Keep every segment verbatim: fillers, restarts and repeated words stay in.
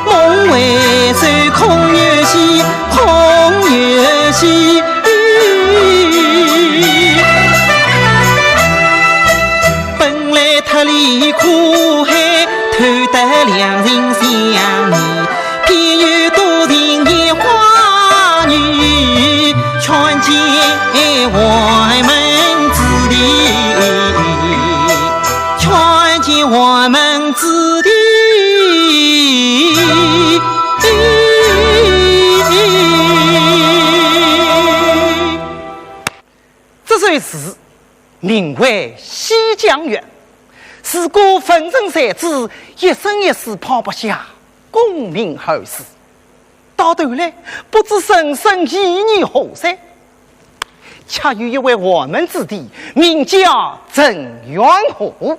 梦回首空又喜，空又喜。本来特离苦海，偷得良人相依，偏又多情夜花女，劝解寒门子弟，劝解寒门子弟。这首诗名为《西江月》，是个文人才子一生一世抛不下功名后世，到头来不知人生意义何在。恰有一位寒门子弟，名叫陈元和。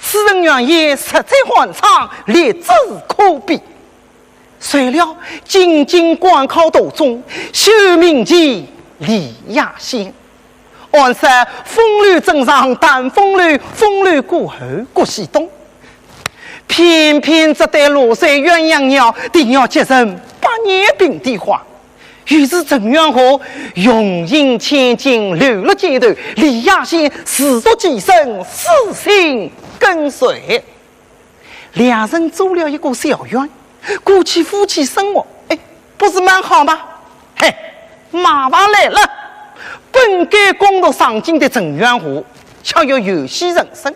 此人原也色彩欢畅，励志可比。 谁料进京赶考途中，秀名前李亚仙。按说风流正上淡风流，风流过后各西东。偏偏这对罗衫鸳鸯鸟，定要结成百年并蒂花。于是陈元和雄心千金，流落街头，李亚仙自作寄生，私心跟随。 两人租了一个小院，过起夫妻生活，哎，不是蛮好吗？嘿，麻烦来了。本该攻读上京的陈元和，却要游戏人生；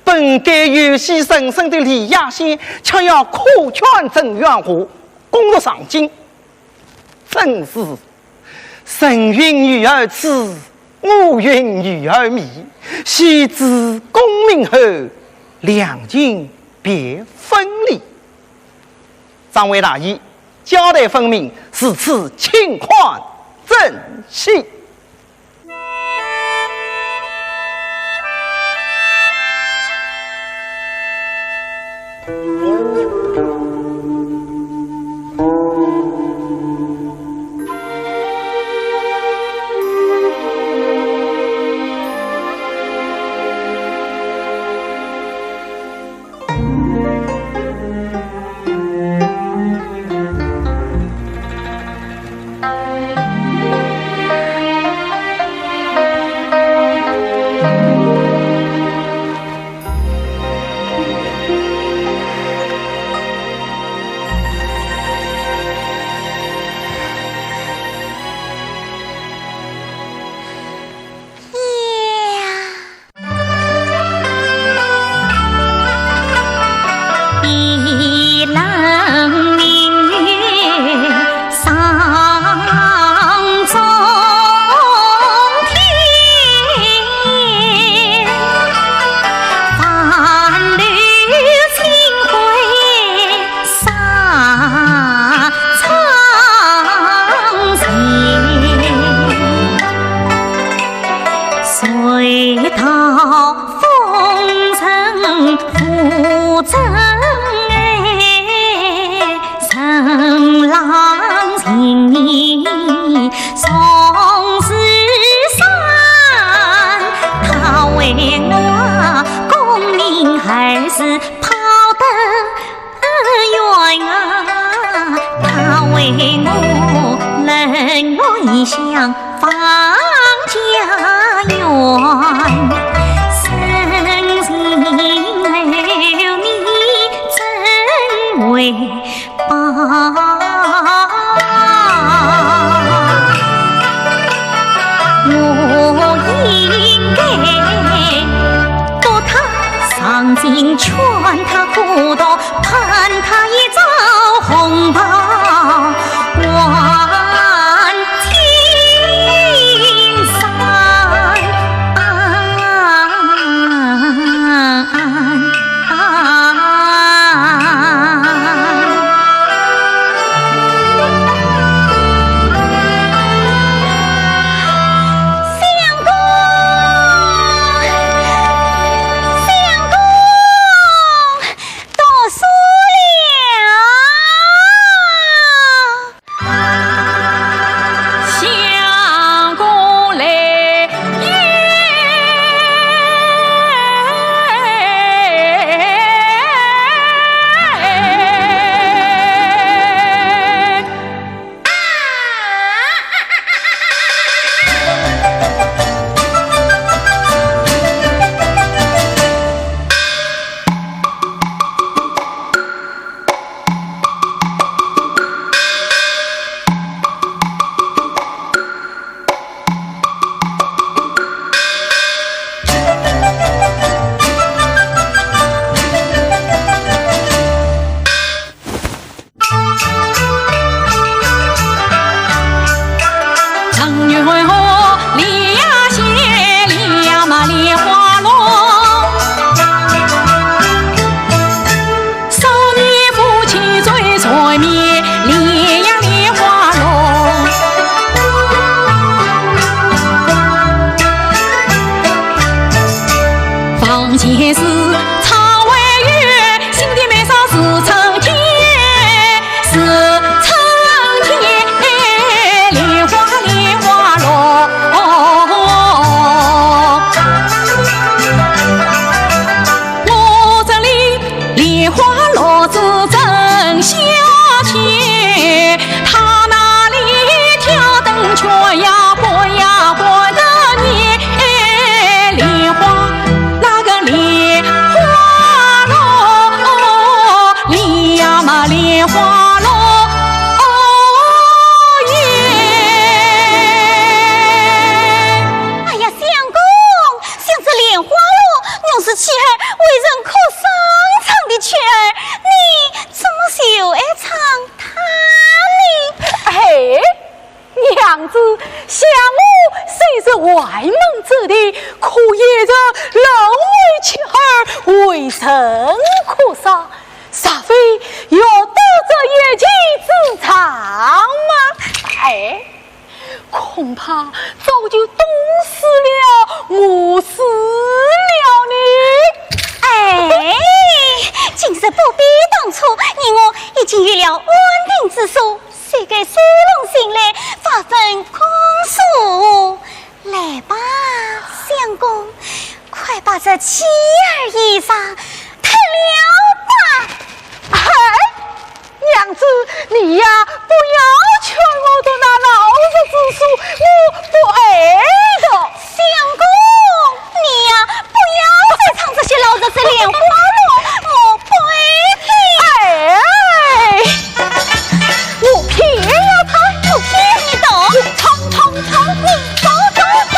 本该游戏人生的李亚仙，却要苦劝陈元和攻读上京。 真是人云育儿迟，我云育儿迟。须知功名后，两情别分离。张伟大爷，交代分明，如此请看正戏。桃子正香气，他那里挑灯圈呀，滚呀滚的莲花，那个莲花落，莲呀嘛莲花落，哦耶。哎呀，相公， 想这莲花落，原是妻儿为人哭丧场的曲儿，你怎么又爱唱它呢？哎，娘子，想我虽是歪门之弟，可也是人为妻儿，为人哭丧，岂非要得这一技之长嘛？哎， 恐怕早就冻死了，饿死了呢。哎，今日不必当初，你我已经有了安定之所，谁敢收拢心来发奋攻书？来吧，相公，快把这妻儿衣裳脱了吧。哎， 娘子，你呀，不要劝我读那老式之书，我不爱的。相公，你呀，不要再唱这些老式之莲花落，我不爱听。哎，我偏要唱，我偏你懂。唱，唱，唱，你懂，懂，懂。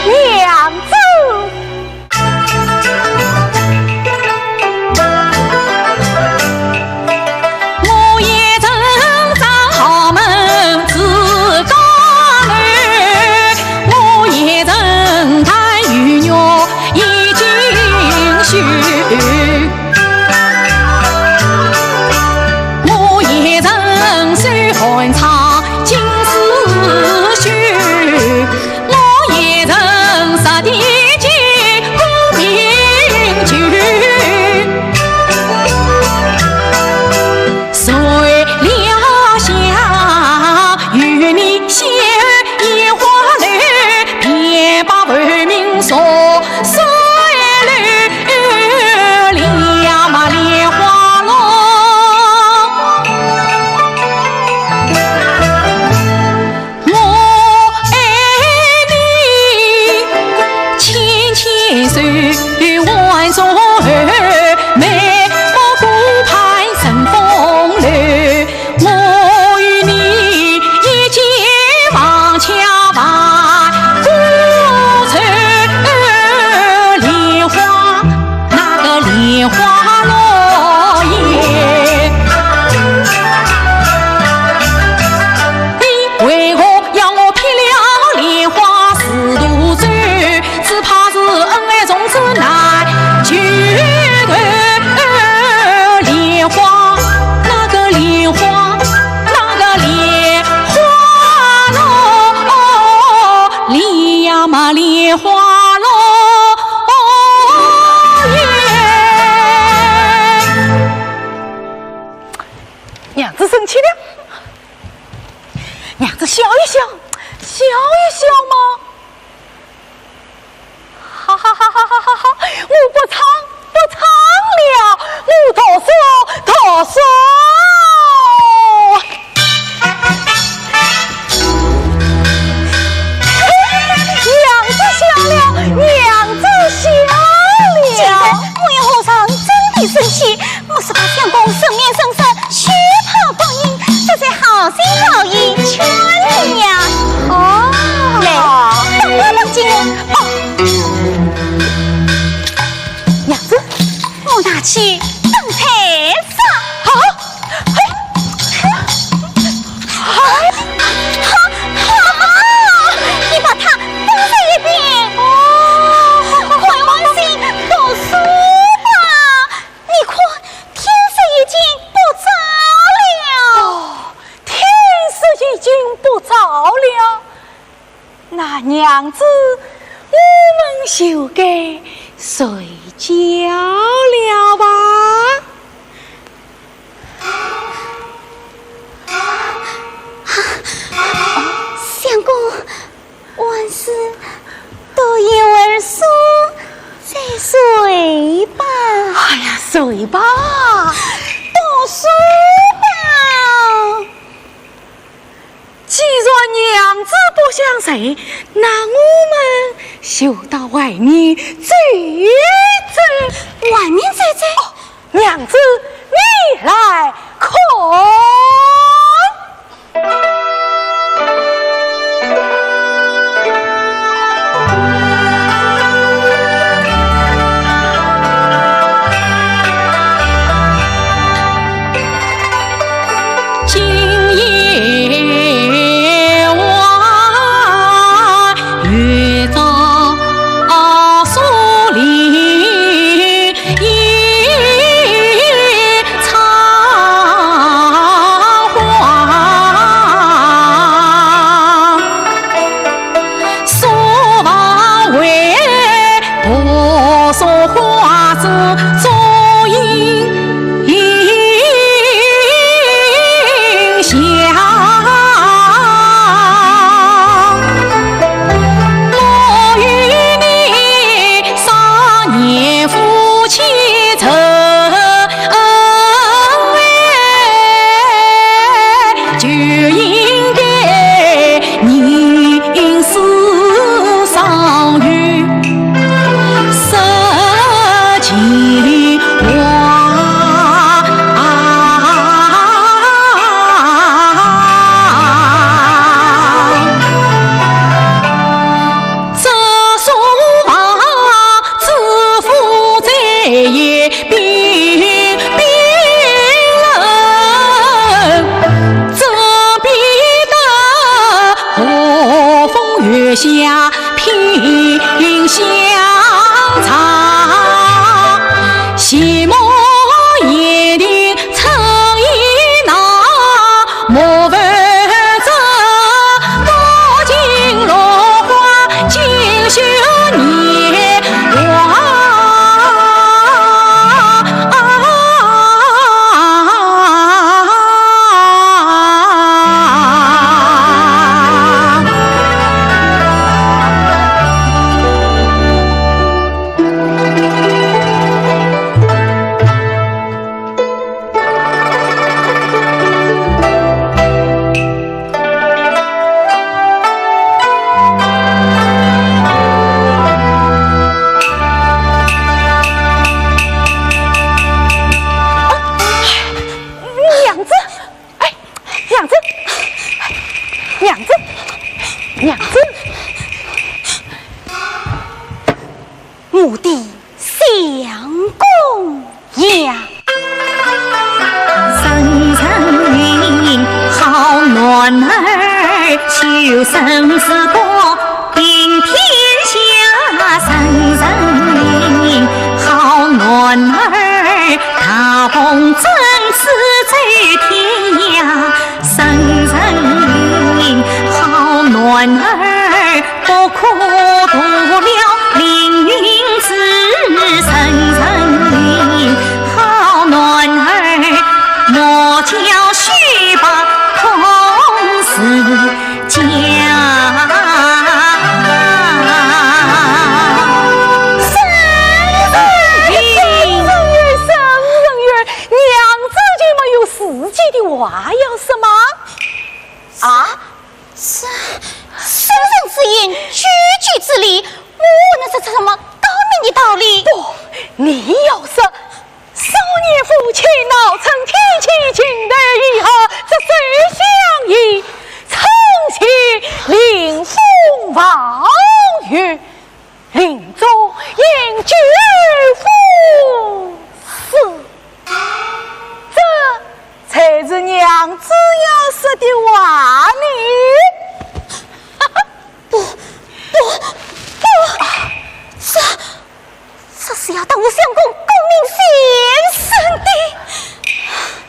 娘子。我也曾上豪门之高楼，我也曾弹玉玉一径须。 我也曾手寒窗浸诗书，我也曾石砚间灌名酒。谁料想与你邂逅烟花楼，便把浮名作 碎了，莲呀嘛莲花落。我爱你千千岁，万重楼，眉目顾盼生风流。 我与你一见望，巧盼，不愁莲花，那个莲花落也。你为何要我撇了莲花自独走？ 只怕是恩爱从此难聚头。莲花，那个莲花，那个莲花落，莲呀嘛莲花落耶。娘子生气了，娘子笑一笑，笑一笑嘛。 哈哈哈哈哈哈哈！我不唱，不唱了，我读书，读书。娘子笑了，娘子笑了。今日我与和尚真的生气，我是怕相公生面生色，虚抛光阴，这才好心好意劝你。娘子，我们就该睡觉了吧？相公，还是读一会儿书再睡吧。哎呀，睡吧。读书吧。 既然娘子不想睡，那我们就到外面走一走。外面走走？哦，娘子，你来看。娘子，哎，娘子，娘子，娘子，我的相公呀。 娘子就没有自己的话要说吗？啊？ 这，圣人之言，句句之理，我能说出什么高明的道理？不，你要说，少年夫妻闹成天阙，情投意合，这首相爷，称其临风望月， 林中饮酒赋诗，这才是娘子要说的话呢。不，不，不，这，这是要当着相公功名前程的。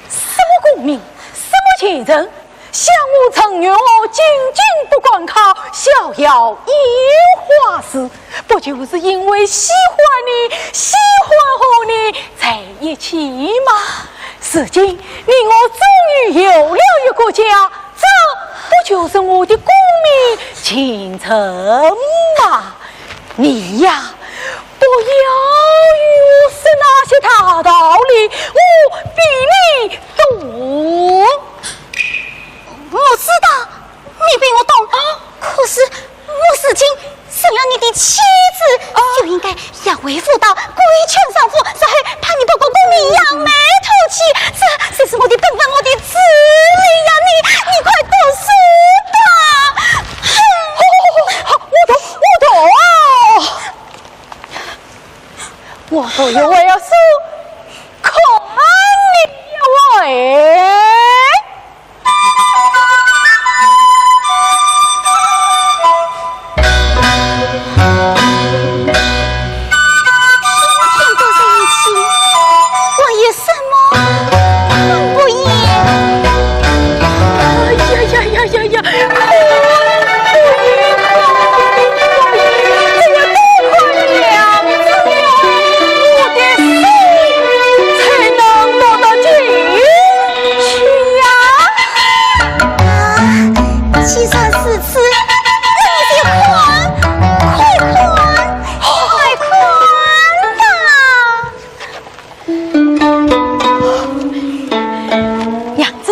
什么功名？什么前程？ 小将我程月娥进京不赶考，逍遥游花市，不就是因为喜欢你，喜欢和你在一起吗？如今你我终于有了一个家，这不就是我的功名前程吗？你呀，不要与我说那些大道理，我比你懂。我知道，你比我懂，可是我如今成了你的妻子，就应该要为妇道，跪求丈夫，然后把你个功名扬眉吐气，这才是我的本分，我的子理呀！你，你快读书吧。我懂，我懂。我读一回书，看你一回。天天都在一起，我也 什么？看不厌。哎呀呀呀呀呀！看不厌，看不厌，只有多看两次，我的心才能得到静气呀！啊，既然如此，那你就看，快看，快看吧！ 娘子，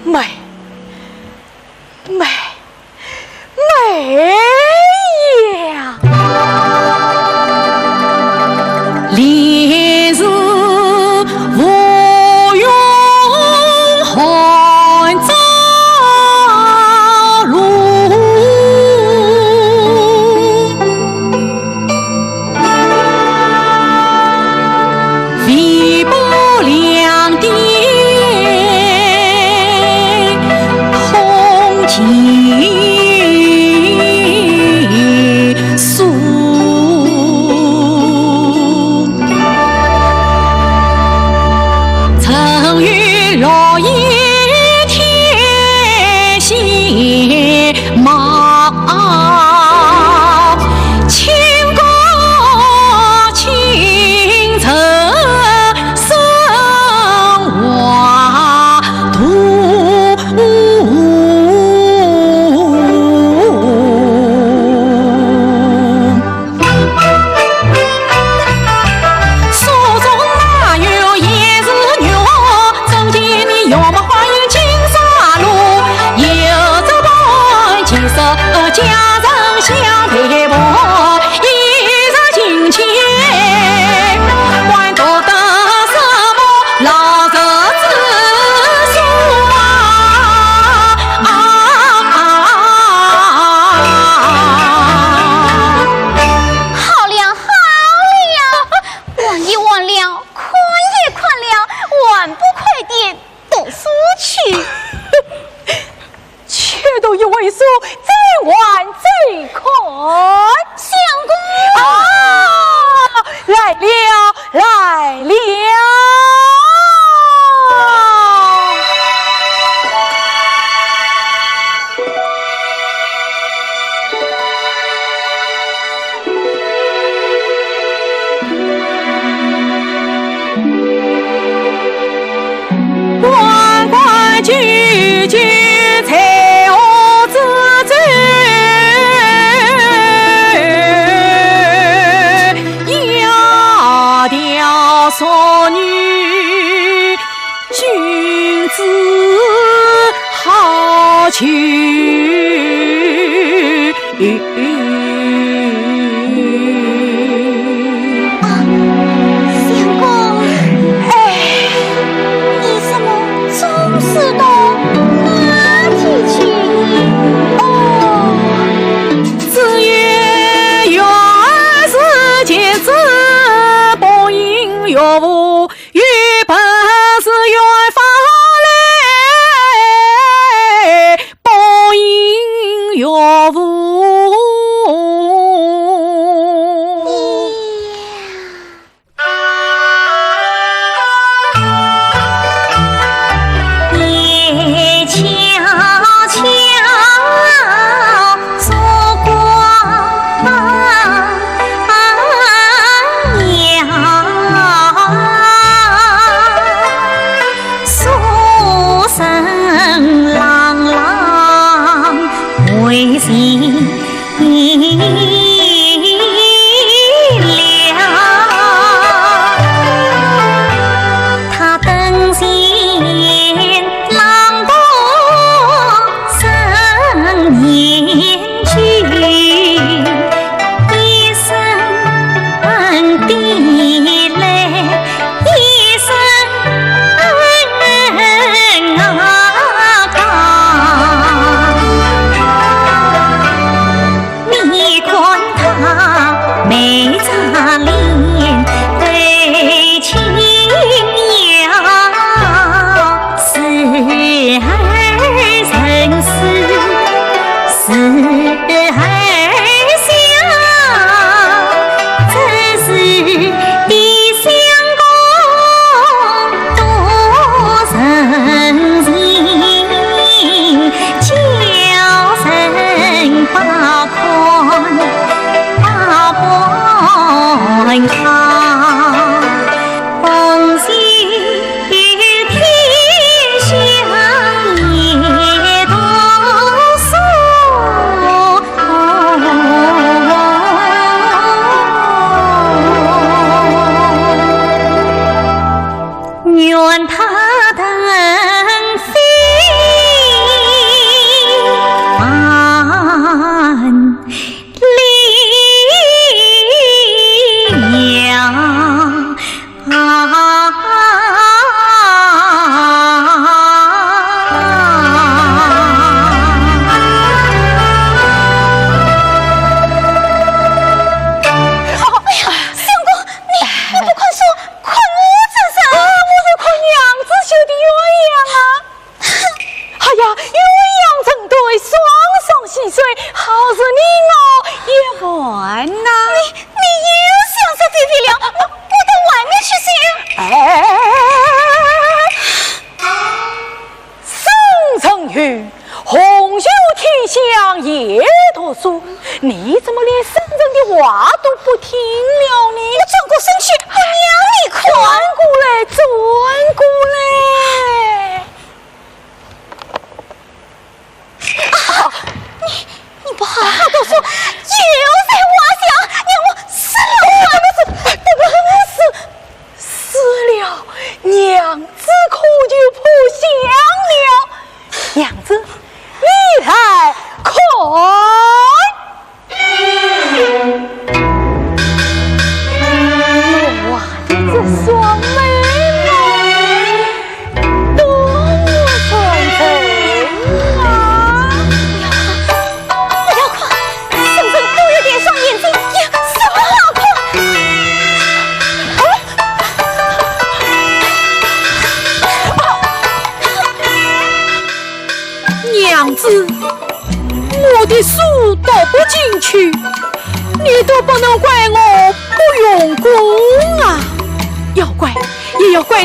来。妹，妹，妹呀！ 好了，好了，晚也晚了，看也看了，还不快点读书去？且读一回书，再玩再看。相公。啊，来了，来了。啊，相公。哎，你怎么总是到那里去呢？哦。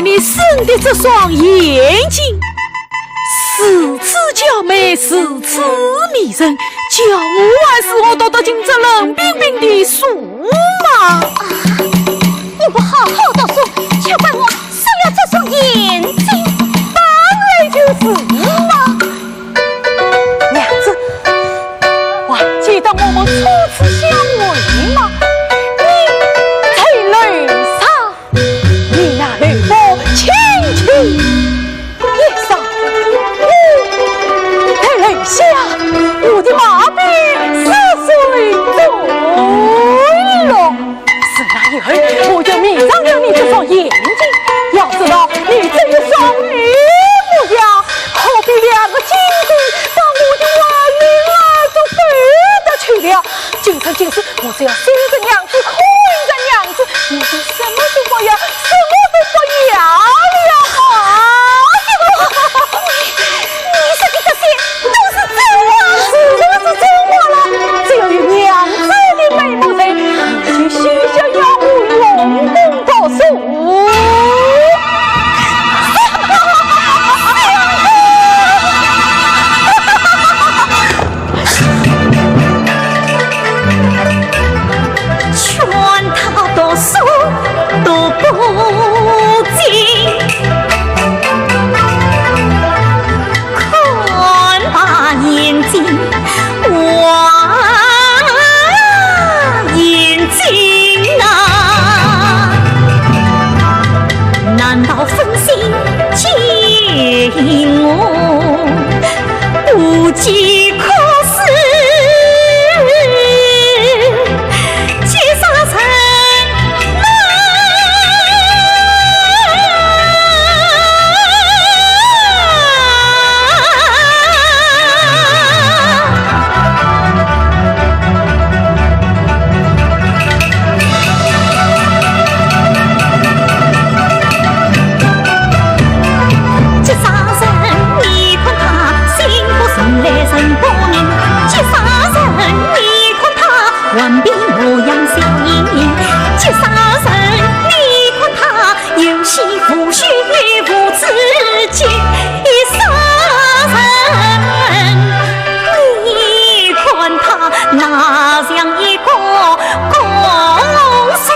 你生的这双眼睛，如此娇美，如此迷人，叫我还是我读得进这冷冰冰的书吗？啊，你不好好读书，却怪我生了这双眼睛，当然就是了。娘子，还记得我们初次相会吗？你在楼上 你那绿布轻轻一扇，我在楼下，我的马背似水走了。自那以后，我就迷上了你这双眼睛。要知道，你这一双眉目呀，好比两个金钿，把我的魂儿都飞得去了。 今生今世，我只要心着娘子，看着娘子，我就什么都不要，什么都不要了。你说的这些都是真话？是，都是真话了。只要有娘子的眉目在，我就休想要我用功读书。 劝他读书读不精，看把眼睛望眼睛啊！难道分心见我？ 不计可施，几杀人呐！几杀人，你看他心不诚来人不硬，几杀人，你看他 頑皮模样笑盈盈，几杀人，你看他有心无势无止境，几杀人，你看他哪像一个公书生。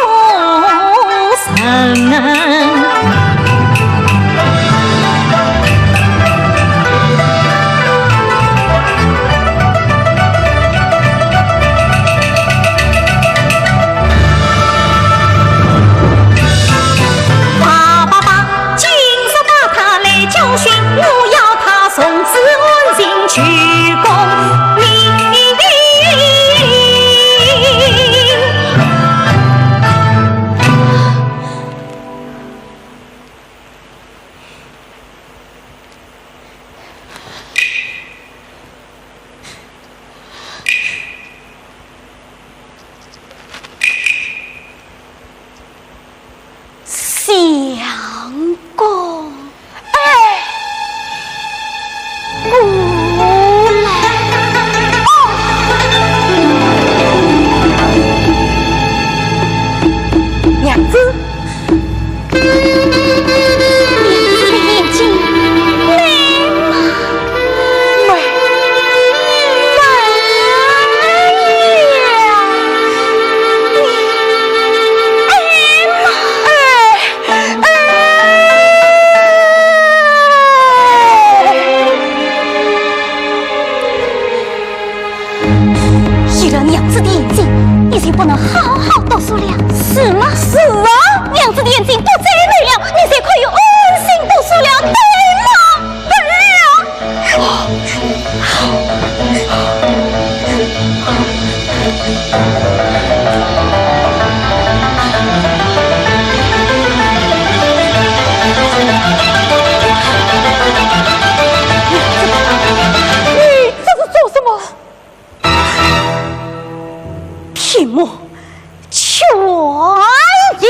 爸爸爸，今日把他来教训，我要他从此安心去功名。 相公。哎，我来。哦。娘子。 你的眼睛美吗？美，美呀！哎，哎，哎！依了娘子的眼睛，你就不能好好读书了。是吗？是啊。娘子的眼睛不再美了，你就可以安心读书了，对吗？对呀。你这是做什么？ 屏幕全亮。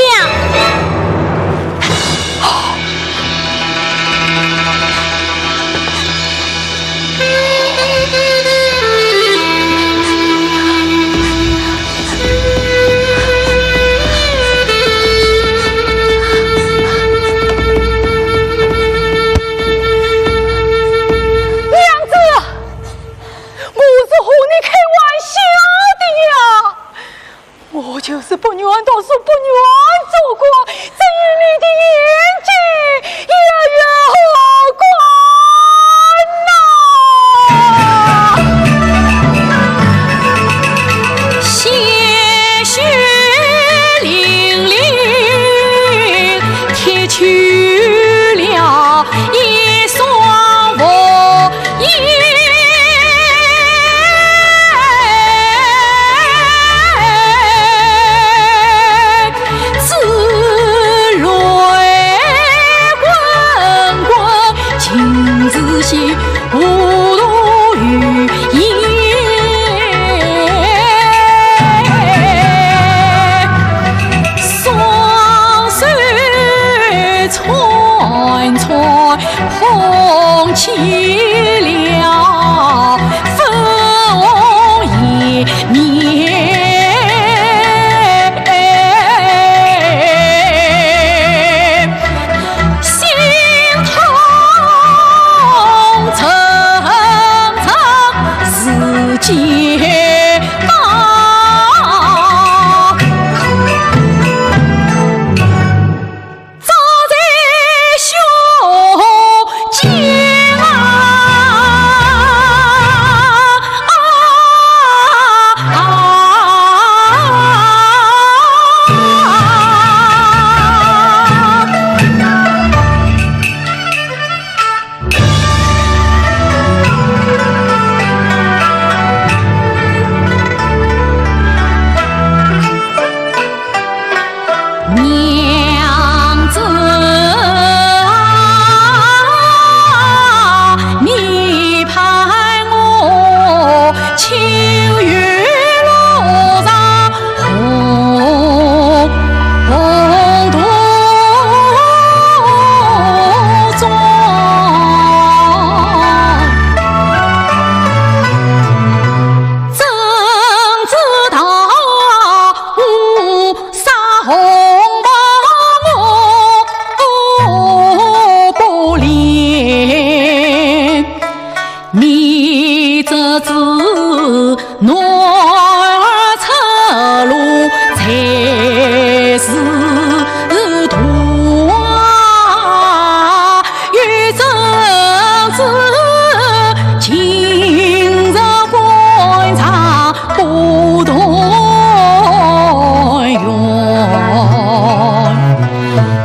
娘子啊，你盼我情愿落在红，红土中。 怎知道我杀红毛我不怜，你这只男儿赤佬才是毒啊！ 有种子今日官场不动用，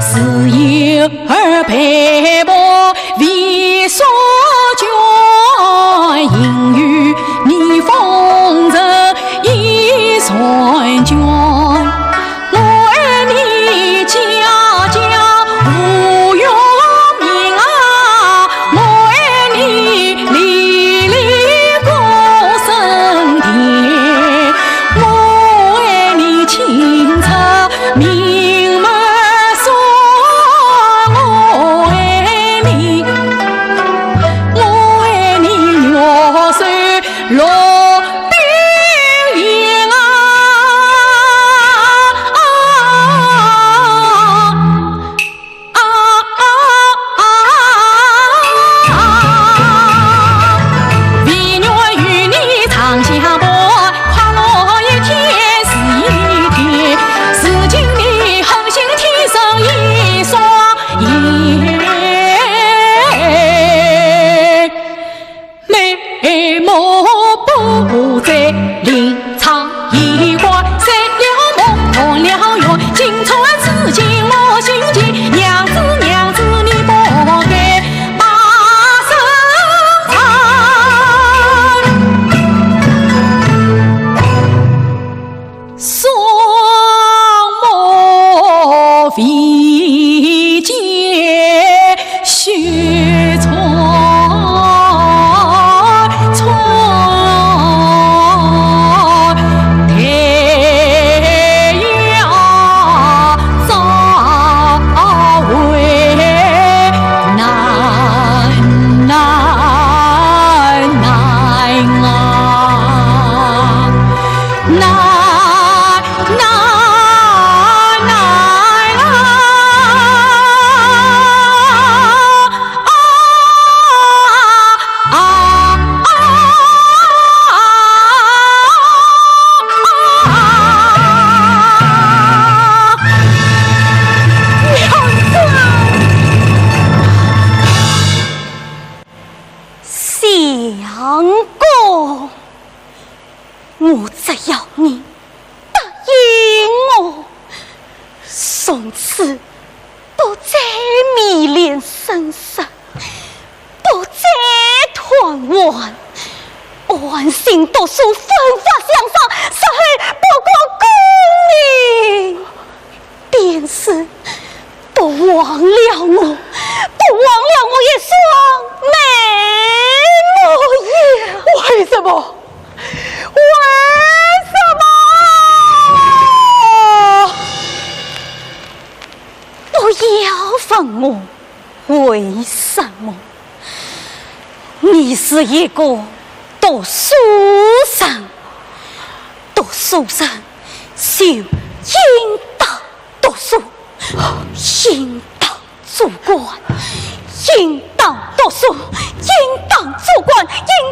是有儿陪伴为所卷，因为你风尘已算卷。 我爱你家家无怨命啊，我爱你粒粒归心田，我爱你清澈明媚双，我爱你，我爱你玉手 罗宾音啊，啊，啊，啊，唯愿与你长相伴，快乐一天是一天。如今你狠心天生一双眼。 眉目不再，林场衣冠，散了梦，团了圆，今朝此情我心急，娘子，娘子，你不该把身藏。 双目未见血川川，待要找回难难难啊！ 难，难，难啊！啊，啊，啊，啊！娘子啊！相公。 我只要你答应我，从此不再迷恋声色，不再贪玩，安心读书，奋发向上，日后不顾功名。 便是不忘了我，不忘了我一双眉目呀！为什么？为什么？不要问我为什么。你是一个读书人，读书人 就应当读书，应当做官，应当读书，应当做官，应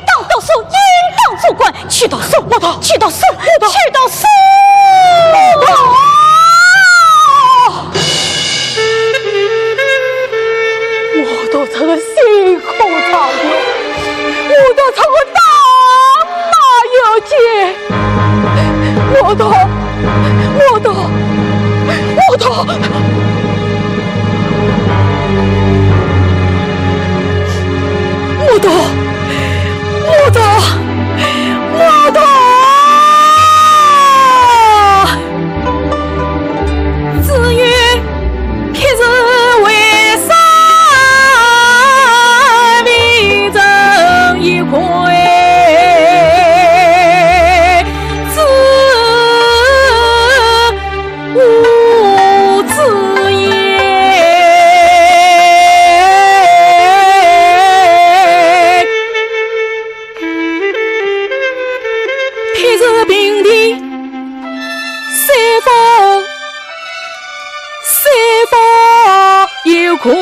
当读书，应当做官，去读书，我读，去读书，我读，去读书。我读。我读这个辛苦状元，我读这个大 马有姐，我读，我读，我读，我读，我读，我读。只有有愧。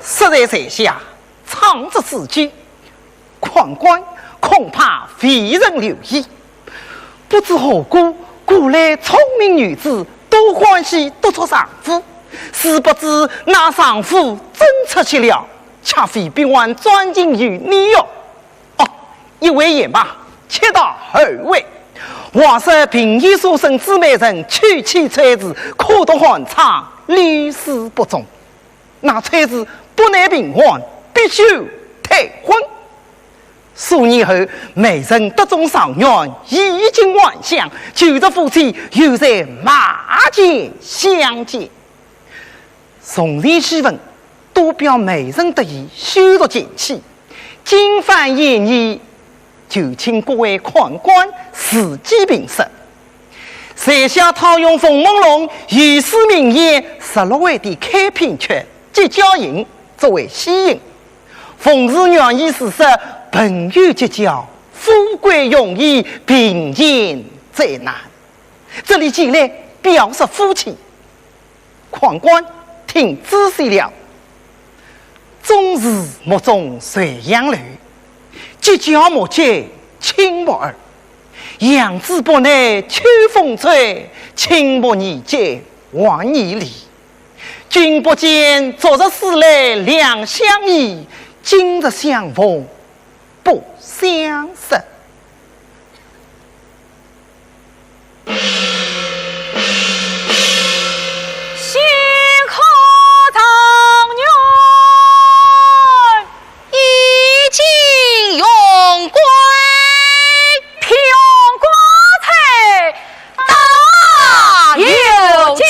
说着在下，唱着自己， 看官恐怕未曾留意，不知何故，古来聪明女子都欢喜督促丈夫，殊不知那丈夫真出息了，却非彼般专情于你哟。哦，一回也罢，且道二回。话说平易书生姊妹人娶妻崔氏，苦读寒窗，屡试不中。 那崔氏不耐贫寒，必须退婚。数年后，媒人得中状元，衣锦还乡，旧时夫妻又在马前相见。从前戏文都表媒人得意，羞辱贱妻，今番宴席，就请各位看官自己评说。 在下套用冯梦龙有诗名言：十六回的开篇曲《结交行》作为先行。冯氏原意是说朋友结交，富贵容易，贫贱最难。这里既来表示夫妻， 看官听仔细了。终日目中垂杨柳，结交莫及亲密儿。杨枝不耐秋风吹，亲密宜结黄泥离。君不见，昨日思来两相宜，今日相逢不相识。 新科状元已经荣归，披红挂彩到阳间。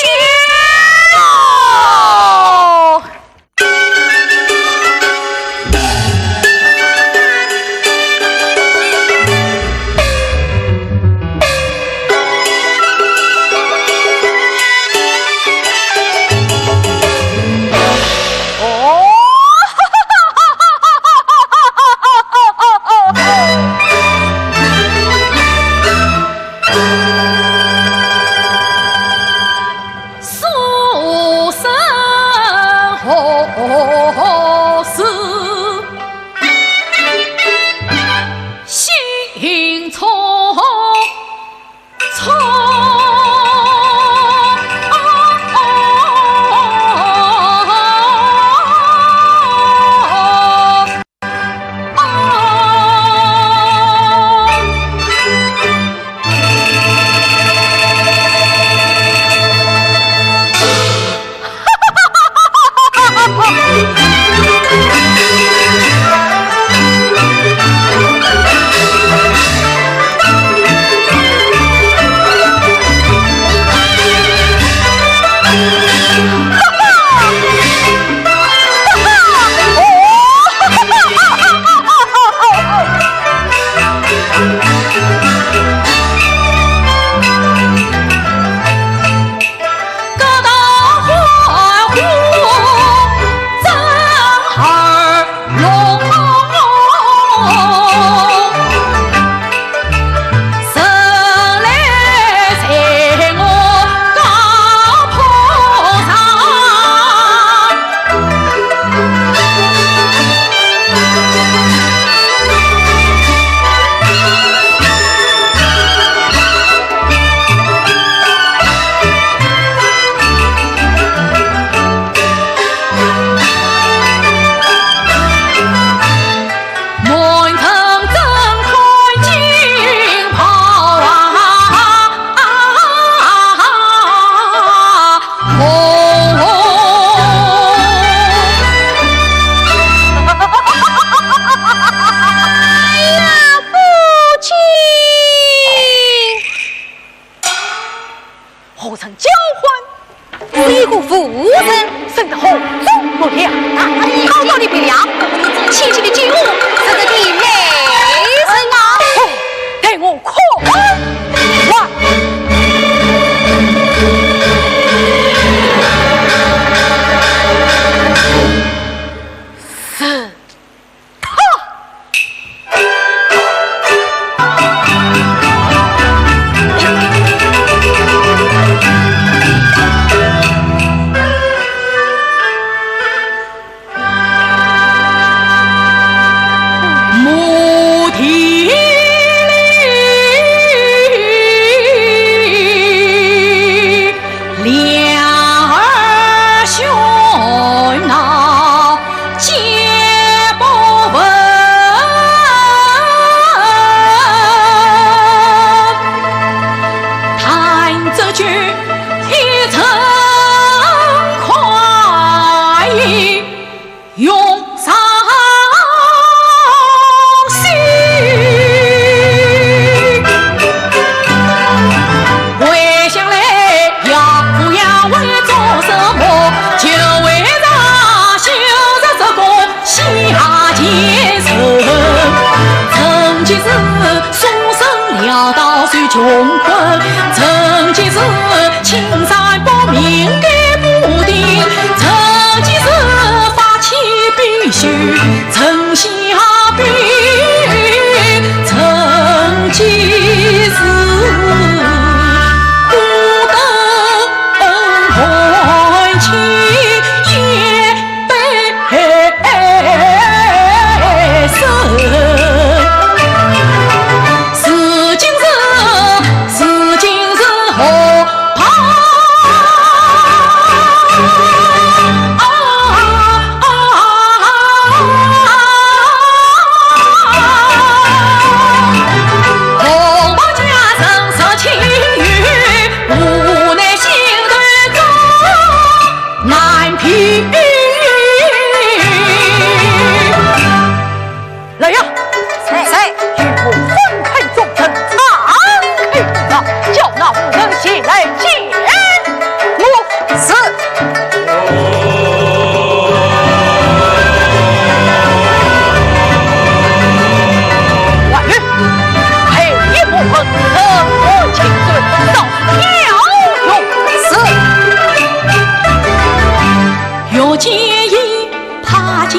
启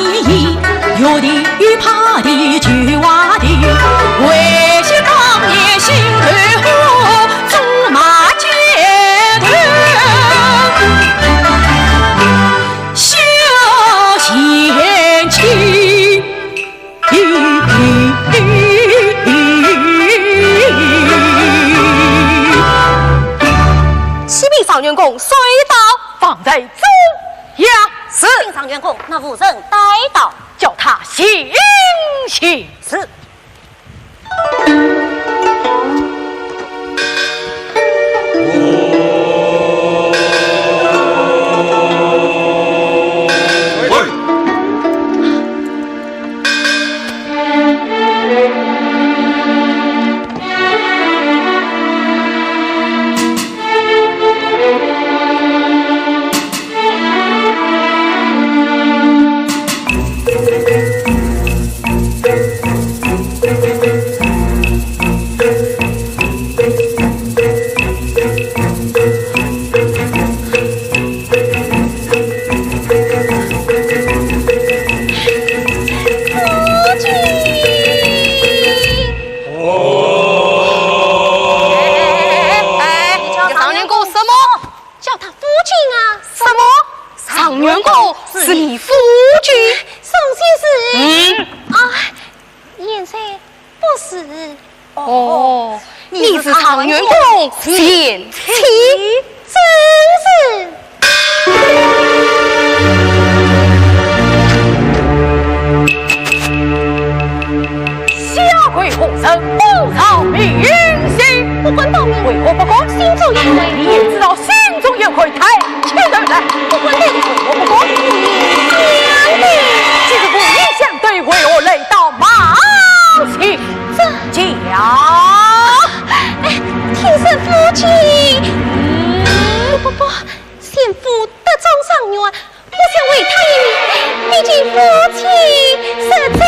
禀状元公，谁到？放在中央。是。禀状元公，那妇人带到。叫她醒醒。是。哎，哎，你叫状元公什么？叫他夫君啊。什么？状元公是你夫君？宋先生。嗯。啊，贤婿不是。哦，你是状元公贤妻。正是。 下跪何人？不报明姓。不敢报名。为何不敢？心中有愧。你也知道心中有愧，抬起头来。不敢的。为何不敢？想的。既是无言相对，为何来到马前？这……讲。哎，听说夫君……嗯。不，不，不，先夫得中状元， 我想为他一命，毕竟夫妻是罪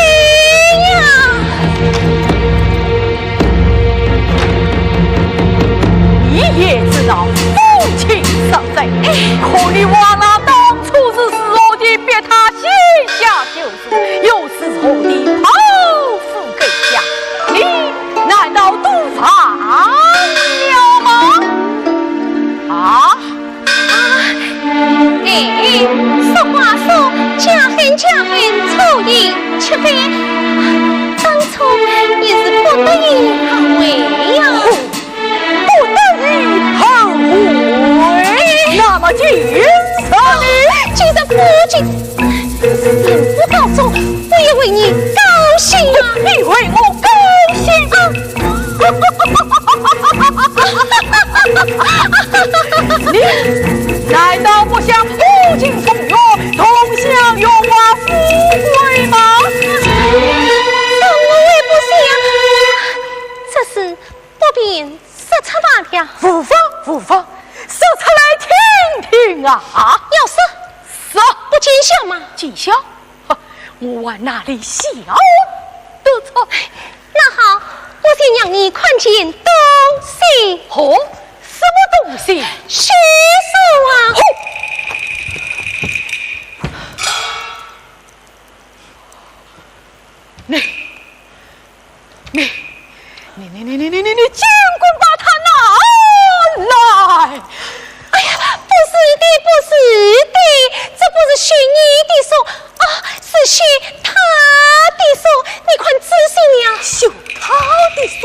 呀。你也知道夫妻是罪，可你忘了当初是如何地逼他写下休书，又是如何地剖腹更家，你难道都忘了吗？啊？ 啊，哎，俗话说，家恨家恨，错以七倍。当初也是不得已而为呀。不得已而为？那么今日呢？今日夫君，人不告终，我也为你高兴啊。你为我高兴？啊， 你难道不想破镜重圆，同享荣华富贵吗？怎么会不想？这事不便说出罢了。无妨，无妨，说出来听听啊。要说，说。不见笑吗？见笑？ 我还哪里笑得出？那好，我先让你看件东西。哦，什么东西？休书啊！哦。你， 你，你，你，你，你，你，你，尽管把它拿来！哎呀，不是的，不是的，这不是许你的书，啊，是许他的书，你看仔细了。许他的书？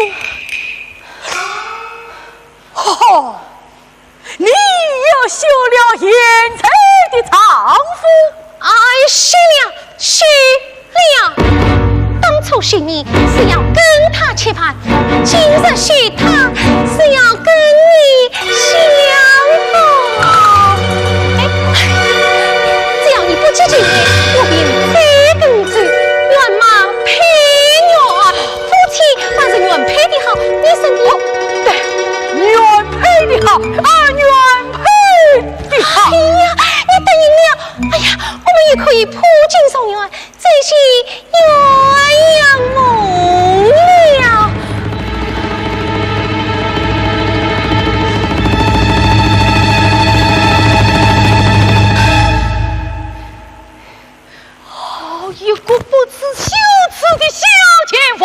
哦， 你又休了贤才的丈夫？哎，休了，休了。当初许你是要跟他结拜，今日许他是要跟你相逢。哎，只要你不知情，我便再跟你走，愿嘛配愿。 夫妻还是原配的好，你说呢？对，原配的好，啊，原配的好。哎呀，你答应了，哎呀，我们也可以破镜重圆，再续鸳鸯梦了。一个不知羞耻的小贱妇！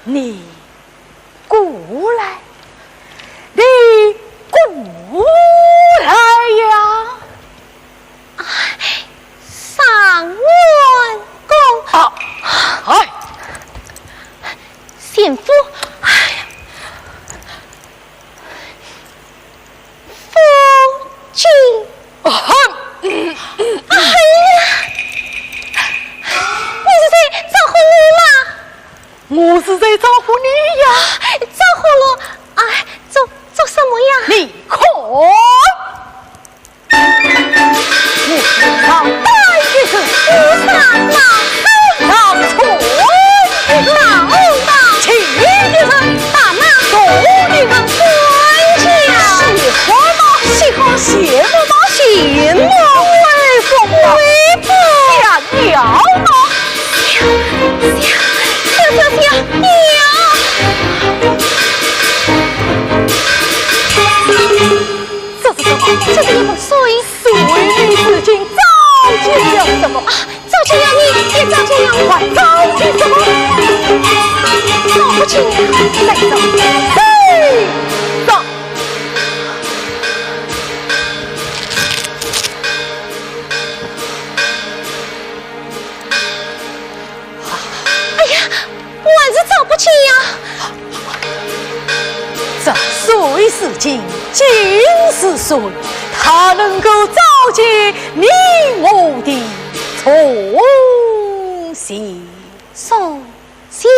你过来，你过来呀！上官公。啊，哎。先夫，哎呀。 夫君。啊哈！哎呀，你是在招呼我吗？我是在招呼你呀。招呼我？哎，做，做什么呀？你看，我身上带的是，我身上带的是， 青的人大妈，红的人官家。喜欢吗？喜欢。羡慕吗？羡慕。威风吗？威风。想要吗？想，想，想，想要。这是什么？这是一封书信。书信，你如今着急了什么？啊， 着急了你，也着急了我。还着急什么？着不急了，再着，再着。哎呀，我还是着不急呀。这水是金，金是水，它能够照见你我的忠心。 送信。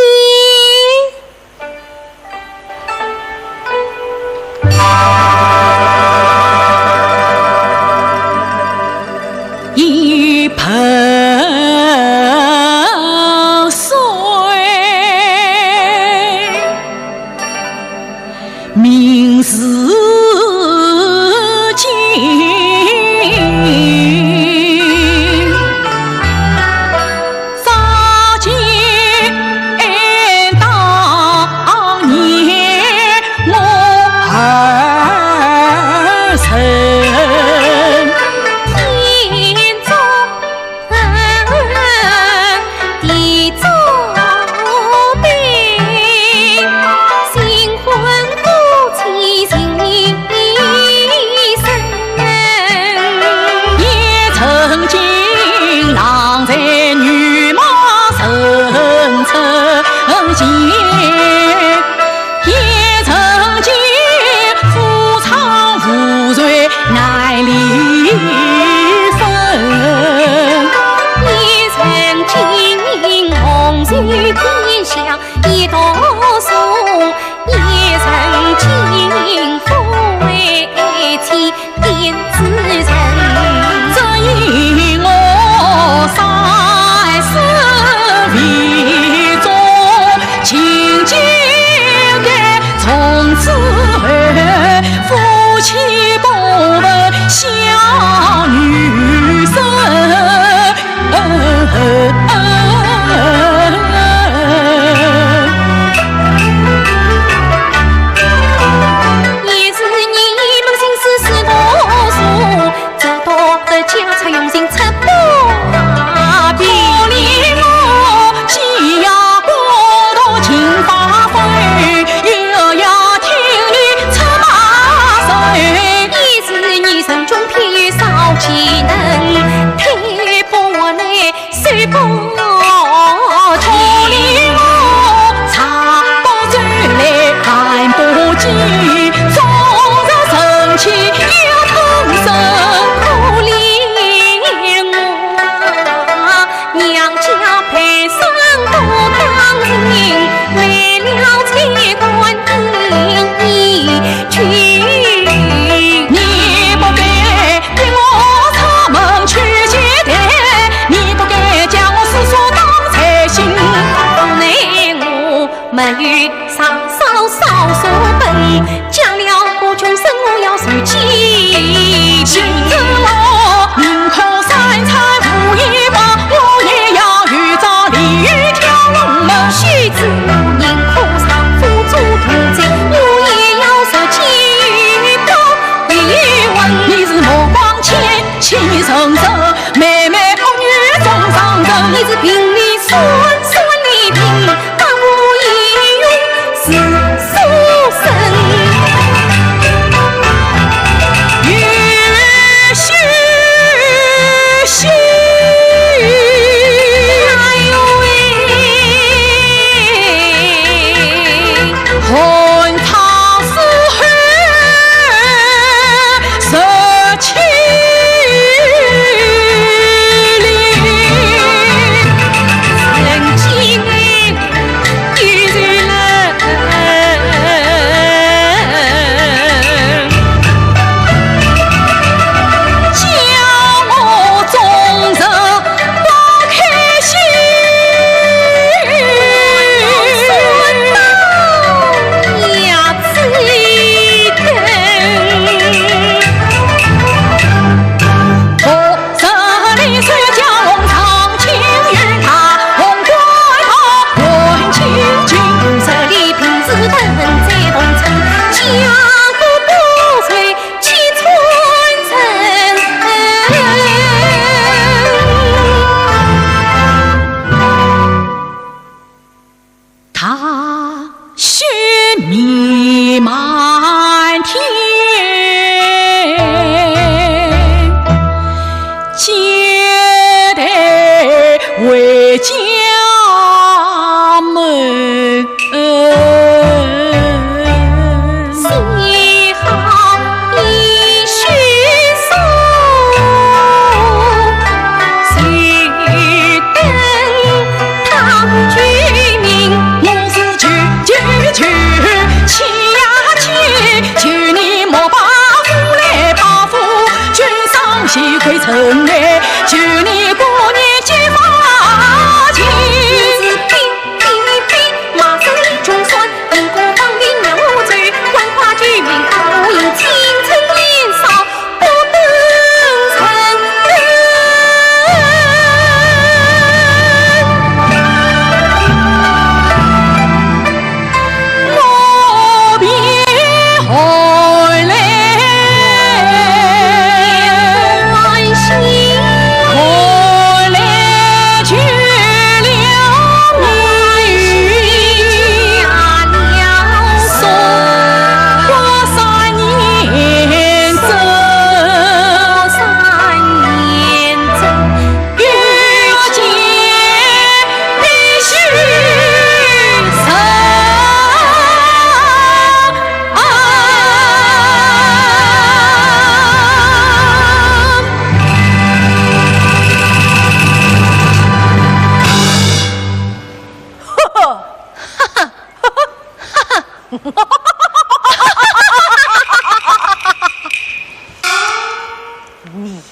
一盆水，明似镜。 照见当年我儿身，眼中的慈悲，新婚夫妻情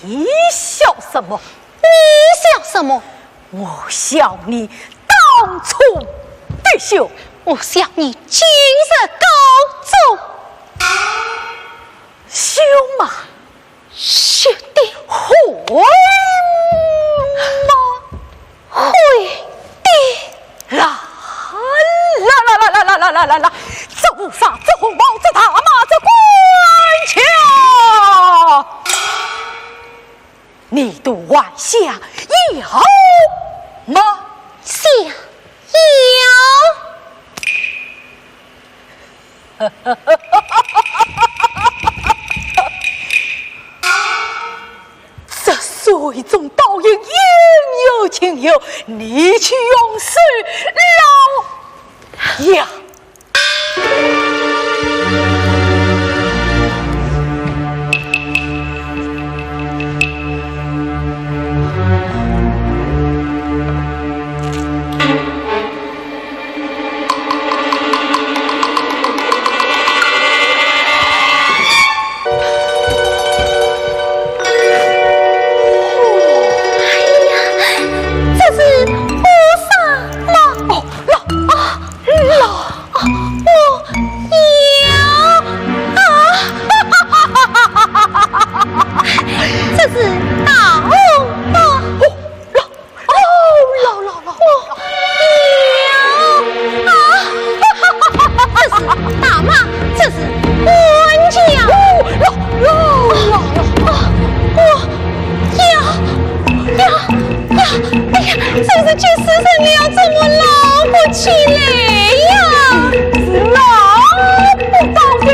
你笑什么？你笑什么？我笑你当初的羞。我笑你今日告状。羞吗？羞的。悔吗？悔的。啦啦啦啦啦啦啦啦啦！这乌纱，这红帽，这大马，这官轿，你都还想要吗？想要。 这水中倒影应有尽有，你去用手捞呀！ 哎呀，这是乌纱吗？哦，老，啊，老，我要，啊，这是大红帽。哦，老， 哦，老老老，我要啊！这是大马，这是官轿。哦，老老老老，我要要要！哎呀，真是急死人了，怎么老不起来呀？是老不到的。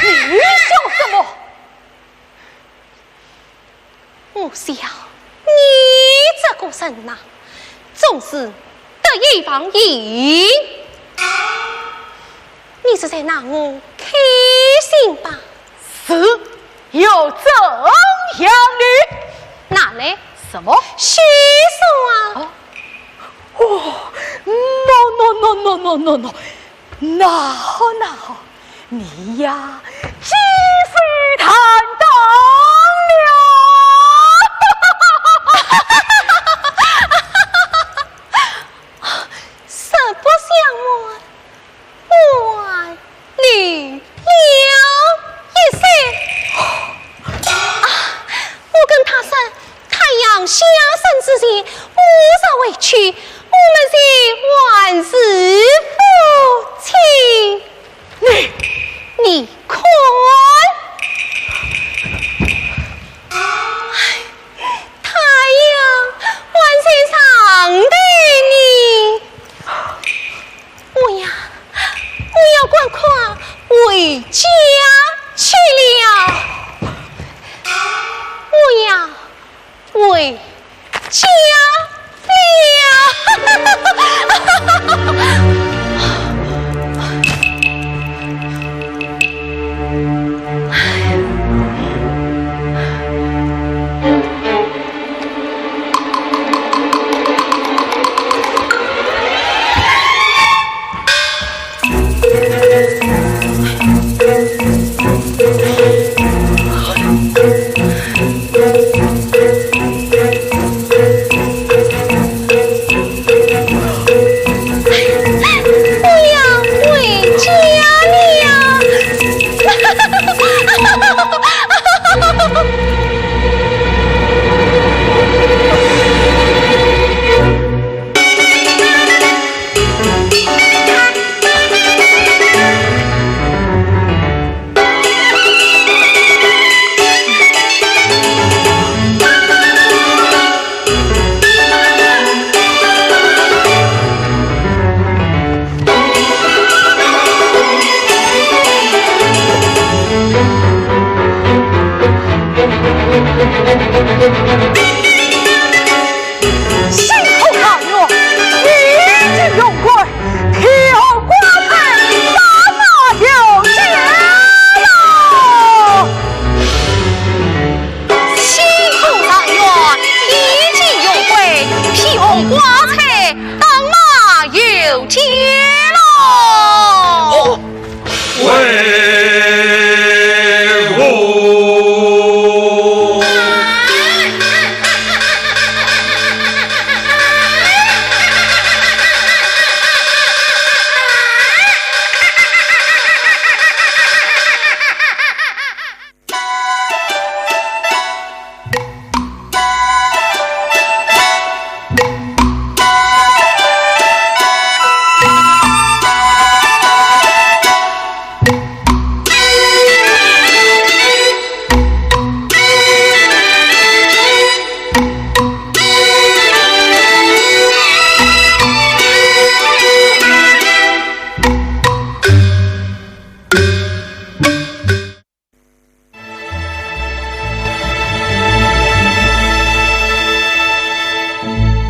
你笑什么？ 我笑你这个人呐，总是得意忘形。你是在拿我开心吧？是，又怎样呢？拿来。什么？许仙啊！哦，哦，no no no no no no no，那好那好， 你呀，既非坦荡了。实不相瞒，我还绿了一些。啊，我跟他说，太阳下山之前，我就回去，我们就还是夫妻。 你，你看走起喽！哦，威武！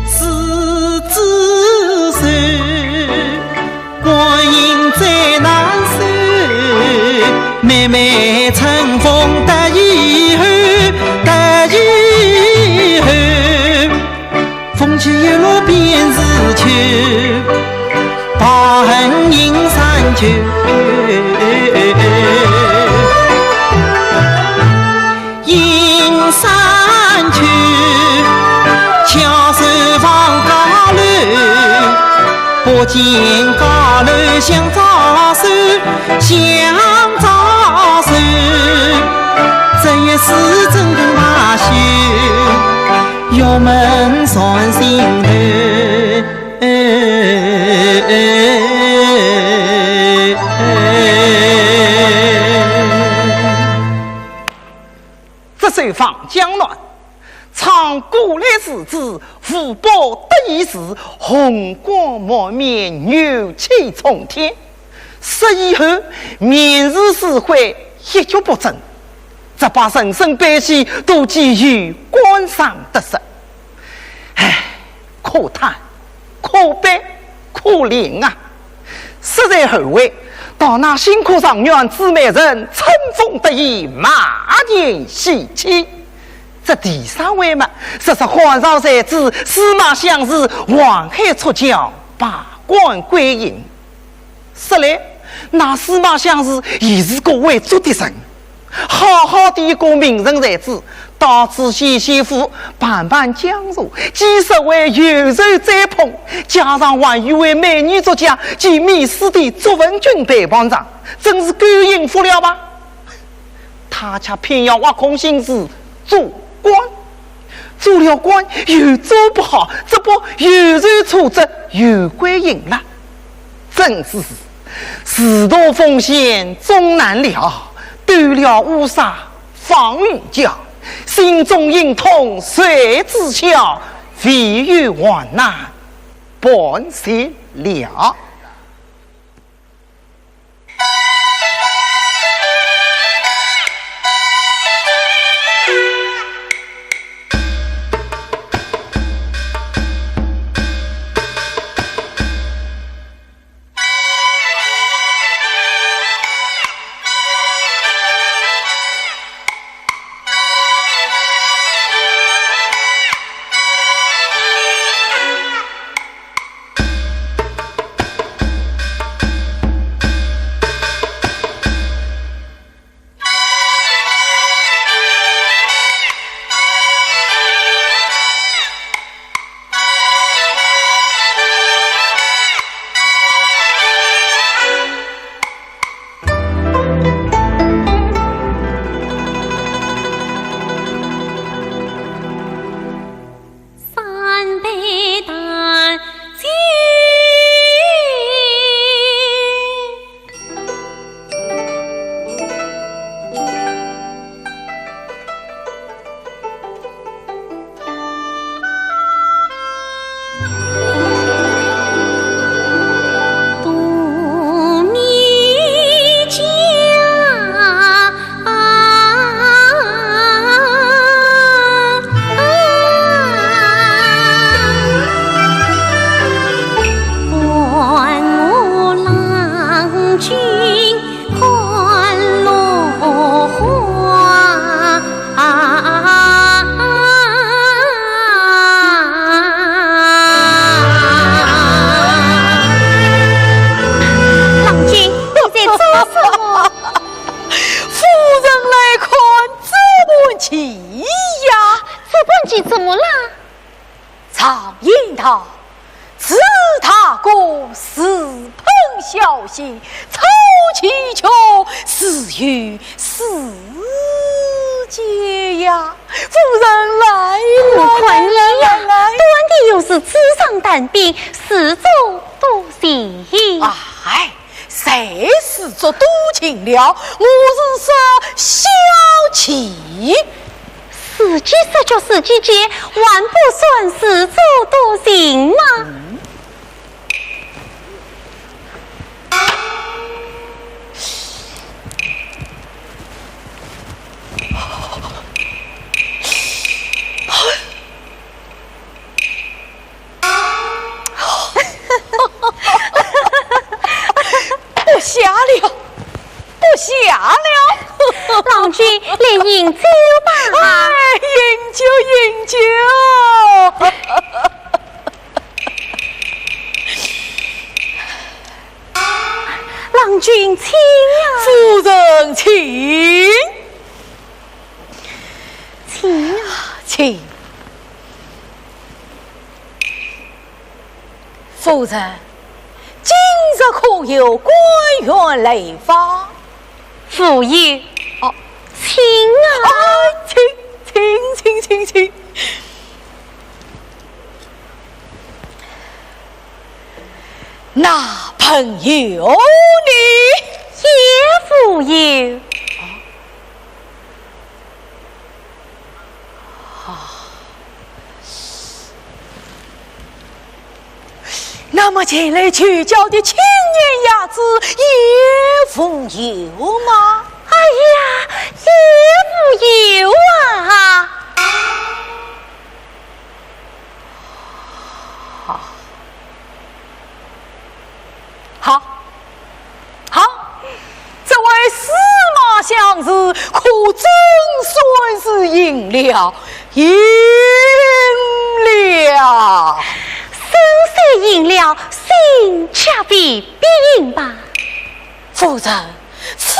狮子山，观音最难受。妹妹乘风得意后，得意后，风起叶落便是秋，白痕映山秋。 映山秋，巧手望高楼，不见高楼相招手，相招手。这一世怎能罢休，玉门传心头。 这首《望江南》，唱古来士子，无宝得意时，红光满面，牛气冲天。失意后，面如死灰，一蹶不振。这把人生悲喜，都寄予官场得失。唉， 可叹，可悲，可怜啊！实在后悔，当那新科状元朱美人乘风得意，马前喜气。这第三位嘛，则是汉朝才子司马相如，黄海出将，罢官归隐。 说来，那司马相如也是个会做的人，好好的一个名门才子，到仔县县府办办讲座，几十位游说追捧，加上还有位美女作家兼美斯的卓文君陪伴着，真是够幸福了吧？ 他却偏要挖空心思做官，做了官又做不好，只不过又受挫折又归隐了。真是事到风险终难料，断了乌纱放于脚，心中隐痛谁知晓，唯有患难半仙了。大哥自喷小鞋，草鞋却自有四节呀。夫人来了，我看你呀，来了，来了。端的又是纸上谈兵，自作多情。哎，谁自作多情了？我是说小姐。自己说就自己解，还不算自作多情吗？ 不下了，不下了。郎君，来饮酒吧。哎，饮酒，饮酒。郎君，请啊。夫人，请。请啊。请。 夫人，今日可有官员来访？无有。哦，请啊。啊，请，请，请，请，请。那朋友呢？也无有。 啊，那么前来求教的青年雅致也无有吗？哎呀，也无有啊。啊。 好，好，这位司马相如可真算是应了，应了。身虽应了，心却未必应吧？夫人，此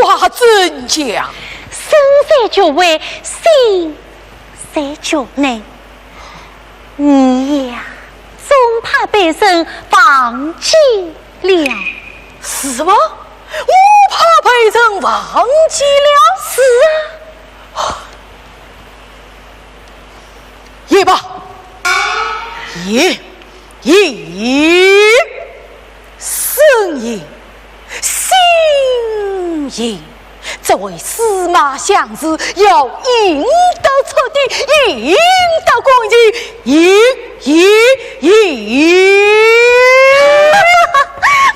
话怎讲？身在局外，心 在局内。你呀，总怕被人忘记了。是吗？我怕被人忘记了？是啊。也罢，也，也，身应，心应。 这位司马相如要应得出的，应得干净，应，应，应。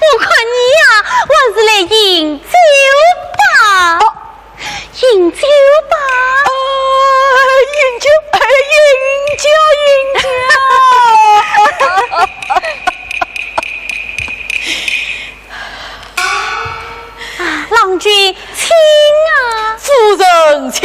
我看你呀，还是来饮酒吧。哦。饮酒吧。啊，饮酒，哎，饮酒，饮酒。 啊，郎君，请啊。夫人，请。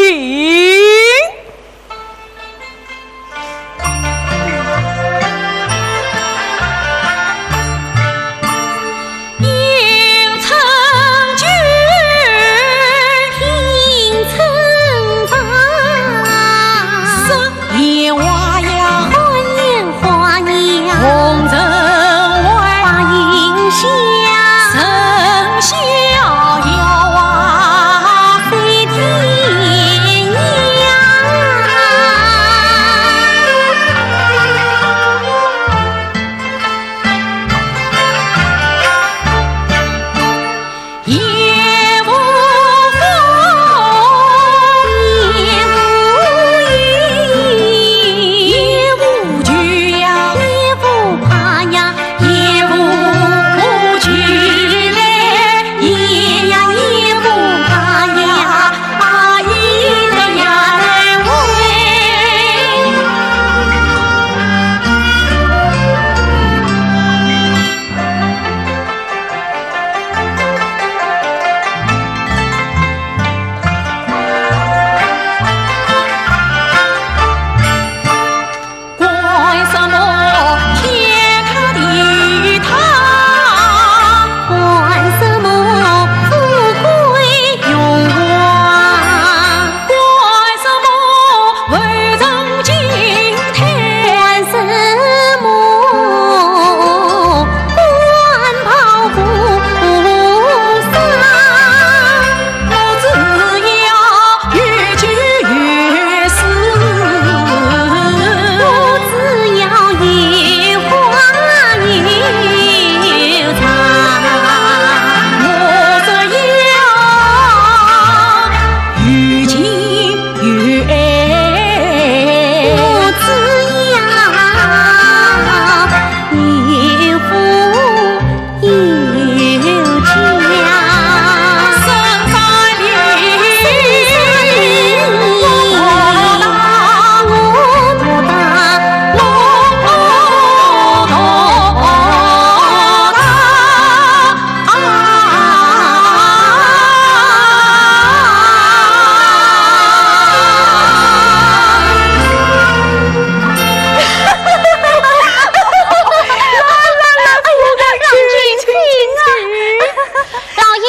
老爷，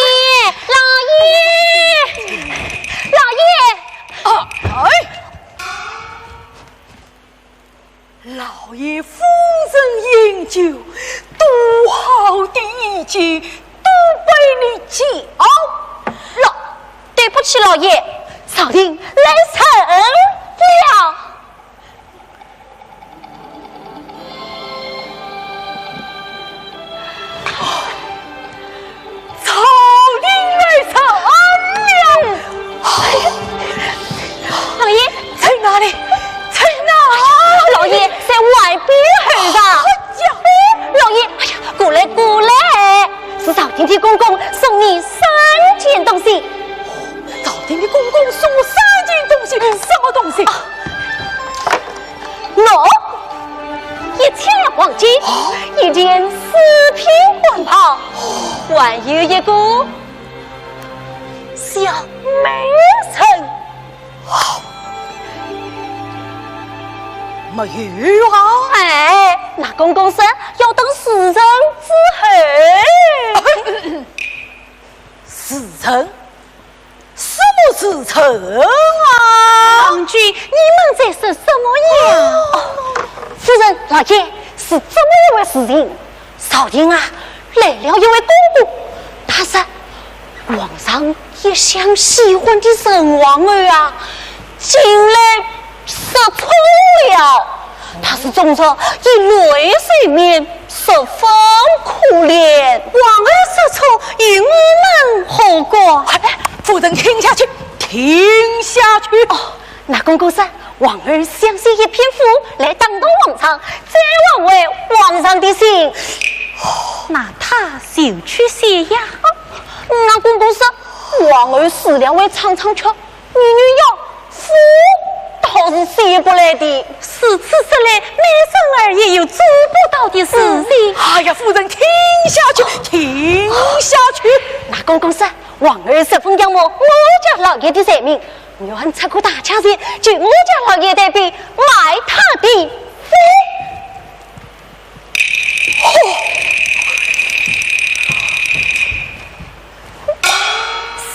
老爷，老爷！啊，哎！老爷夫人饮酒，多好的意境，都被你搅了。对不起，老爷，曹林来迟了。 曹林来迟了。老爷，在哪里？在哪里？老爷，在外边候着。哎呀！哎，老爷，哎呀，过来，过来，是朝廷的公公送你三件东西。朝廷的公公送我三件东西，什么东西？啊， 喏，一千两黄金，哦，一件四品官袍，还有一个小美人。没有啊？哎，那公公说要等时辰之后。时辰？ 什么时辰啊？郎君，你们在说什么呀？哦，夫人，老爷，是这么一回事情。朝廷啊，来了一位公公，他说，皇上一向喜欢的陈皇后啊，近来失宠了。 他是终日以泪水面，十分可怜。皇后失宠，与我们何关？哎，夫人听下去，听下去。哦，那公公说，皇后想写一篇赋来打动皇上，再还回皇上的信。那他就去写呀。哦，那公公说，皇后死了会唱唱曲， 女人要，赋倒是写不来的。如此说来，美人儿也有做不到的事情。哎呀，夫人，听下去，听下去。那公公说，皇后十分仰慕我家老爷的才名，愿出个大价钱，求我家老爷代笔卖他的赋。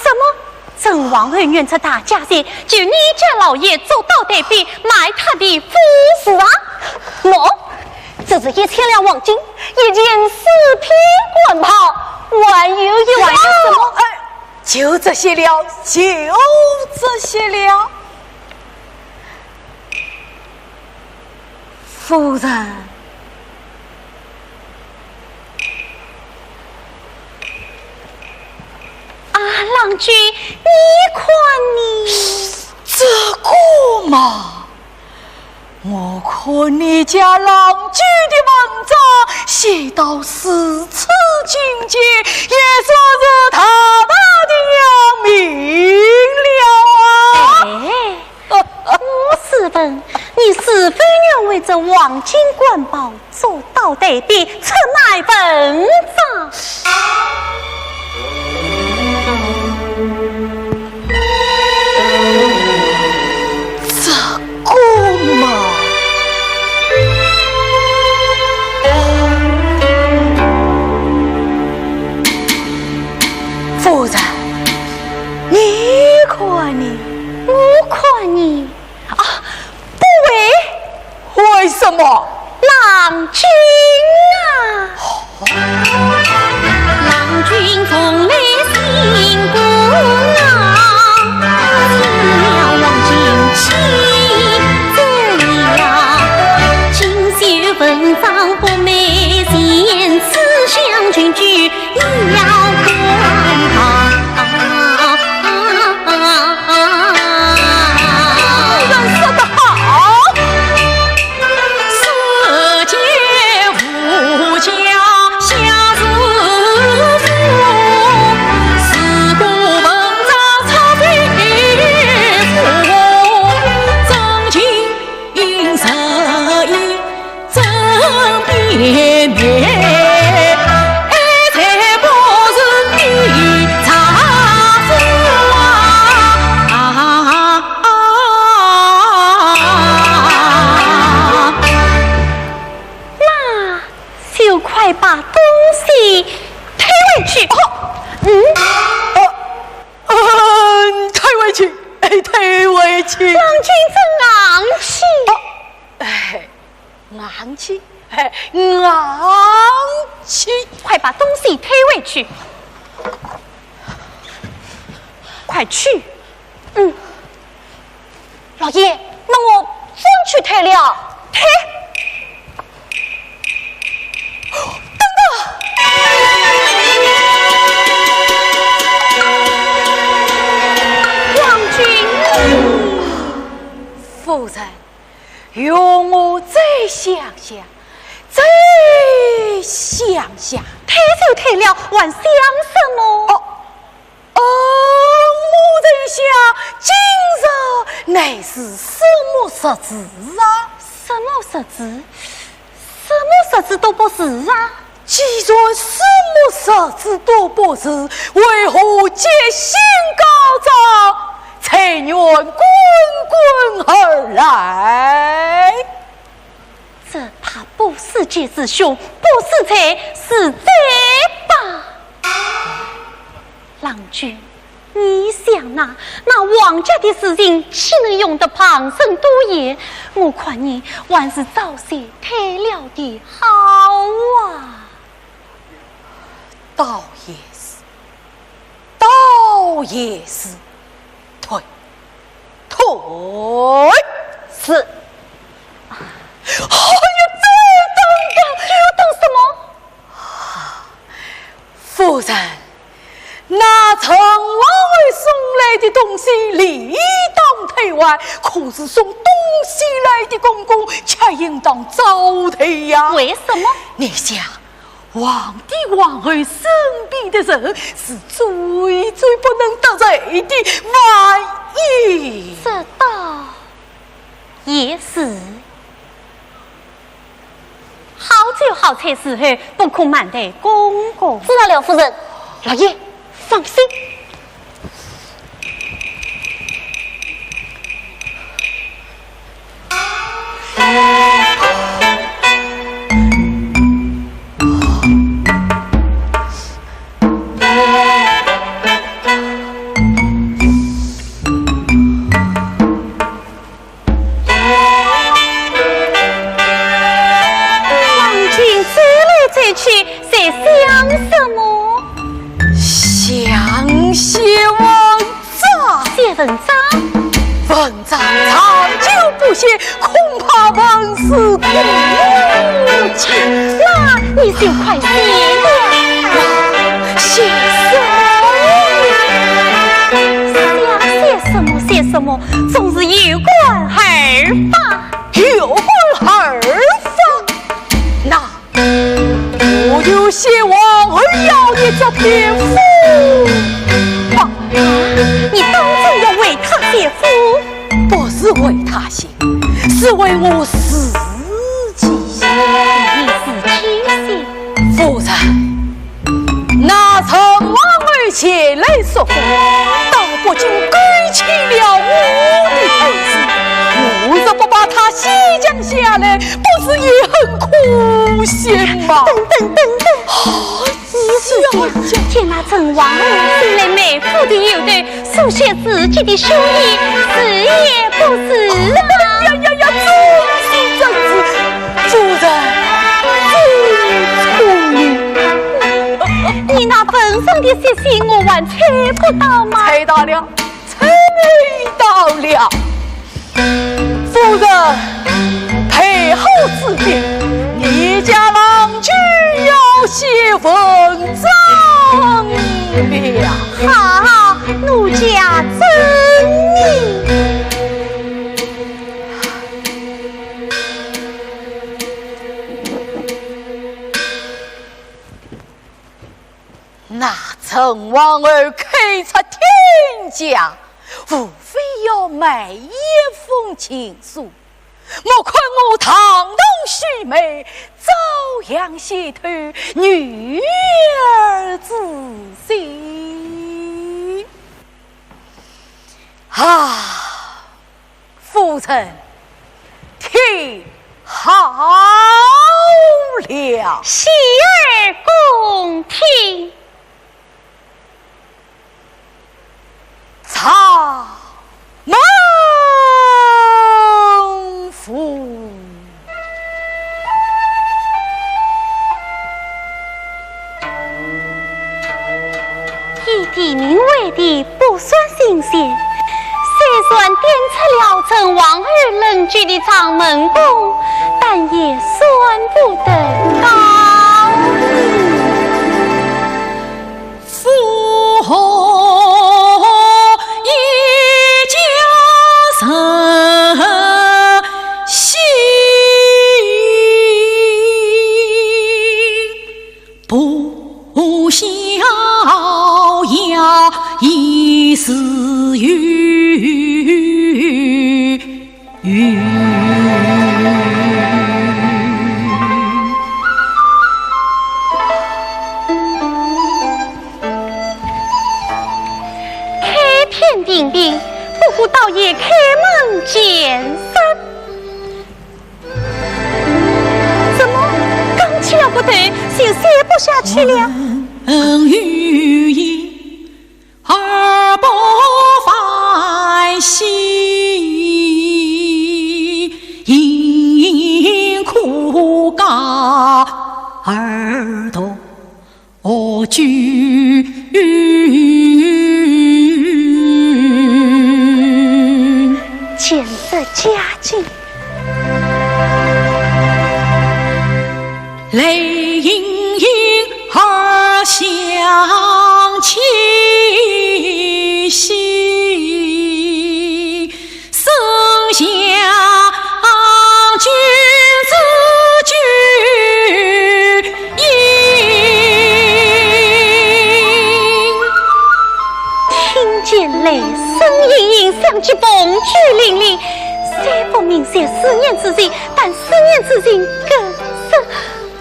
什么？陈皇后愿出大价钱，求你家老爷做到代笔，卖他的赋。是啊，喏，这是一千两黄金，一件四品官袍，还有一……还有什么？哎，就这些了，就这些了。 夫人。啊，郎君，你看呢？这个嘛，我看你家郎君的文章写到如此境界，也算是大大的扬名了啊。哎， 我试问，你是否愿为这黄金官袍做到代笔，出卖文章？这个嘛，夫人， 你看呢？我看呢？啊，不为。为什么？郎君啊！郎君从来性不傲，吃了黄金气怎样？锦绣文章不美钱，此香君居 要官袍。夫人说得好。世间快把东西退回去。哦，嗯，呃，嗯，退回去，哎，退回去。郎君真硬气。哦，哎，硬气，哎，硬气。快把东西退回去。快去。嗯。 老爷，那我真去退了。退？等等！郎君，夫人，容我再想想，再想想。退就退了，还想什么？哦， 哦，我在想，今日乃是什么日子啊？什么日子？什么日子都不是啊！既然什么日子都不是，为何吉星高照，财源滚滚而来？ 只怕不是吉是凶，不是财是灾吧。郎君，你想呐，那王家的事情岂能容得旁人多言？我看你还是早些退了的好啊。倒也是，倒也是，退， 退。是。哎呀，这等等，这又等什么？夫人，那陈王后送来的东西理当退还，可是送东西来的公公却应当早退呀。为什么？你想， 皇帝皇后身边的人是最最不能得罪的，万一……这倒也是。好酒好菜伺候，不可瞒得公公。知道了，夫人。老爷，放心。 郎君走来走去，在想什么？想写文章。写文章？文章长久不写，恐怕文字不全。那你就快写了。写什么？想写什么写什么，总是有感而发。 有感而发。那我就写王二爷这篇赋吧。啊，你当真要为他写赋？不是为他写，是为我自己写。你自己写？夫人， 那陈王后前来说法，到北京勾起了我的罪事。我若不把他写将下来，不是也很可惜吗？等等等等，你是想见那陈王后送来美妇的油头， 书写自己的胸臆，是也不是啊？呀呀呀，真是，真是，夫人真聪明。你那笨拙的学识，我还猜不到吗？猜到了，猜到了。夫人，太后之命，你家郎君要写文章了。 好，奴家遵命。那陈王后开出天价，无非要买一封情书， 莫看我堂堂须眉，照样写透女儿之心。啊，夫人，听好了。写耳恭听。 朝门父。以地名为地，不算新鲜。虽然点出了陈王后冷居的掌门宫，但也算不得高明。 开天辟地，不过倒也开门见山。怎么，刚起了骨头，就睡不下去了？ 见这佳景。 听见雷声隐隐，响起凤曲粼粼，虽不明说思念之情，但思念之情更深。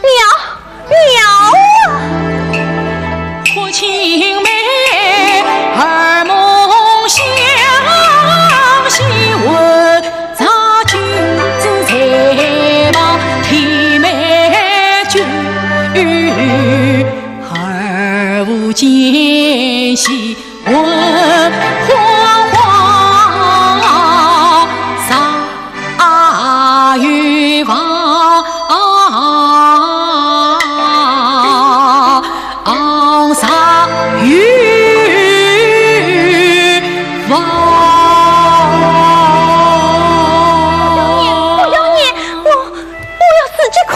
妙，妙啊！不要念，不要念，我，我要自己看。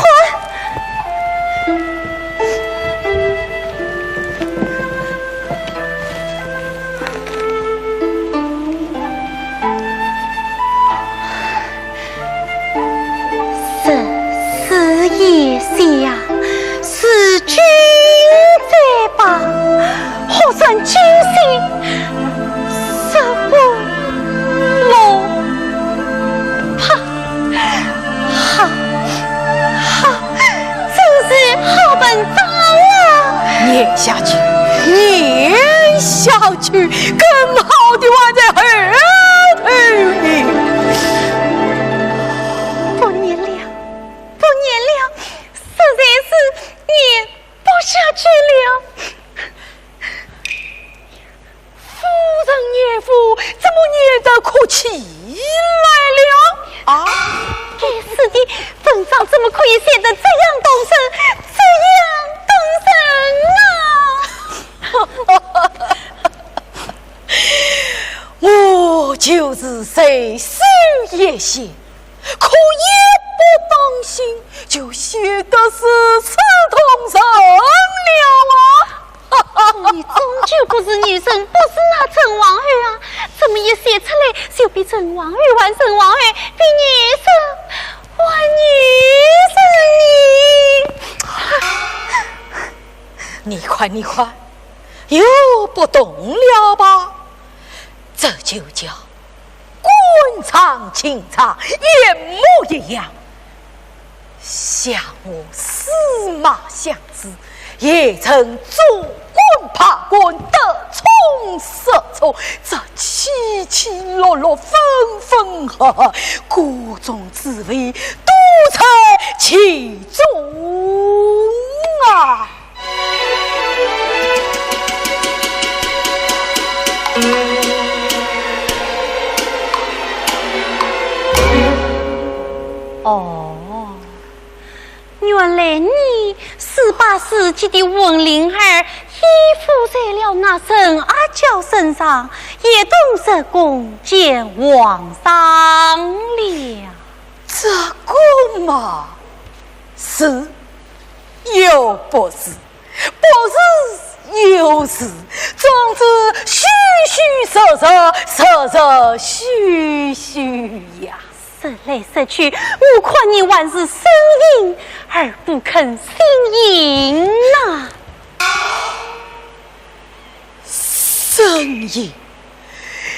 十四夜香，是君再把，好算今宵十五落帕。哈，哈，真是好文章啊！念下去，念下去，更好的还在后头呢。 不念了，不念了，实在是念不下去了。夫人念父，怎么念得哭起来了？啊？该死的，文章怎么可以写得这样动人，这样动人啊？我就是随手一写， 可一不当心，就写得如此动人了啊！哦，你终究不是女生，不是那陈王后啊！怎么一写出来，就比陈王后还陈王后，比女生还女生呢？你看，你看，又不动了吧？这就叫 官场情场一模一样。像我司马相子，也曾做官怕官，得宠受宠，这起起落落，分分合合，各种滋味，都在其中啊！自己的魂灵儿依附在了那陈阿娇身上，也动手攻见皇上了。这个嘛，是又不是，不是又是，总之虚虚实实，实实虚虚呀。 说来说去，我看你还是生硬而不肯行刑呐。生硬，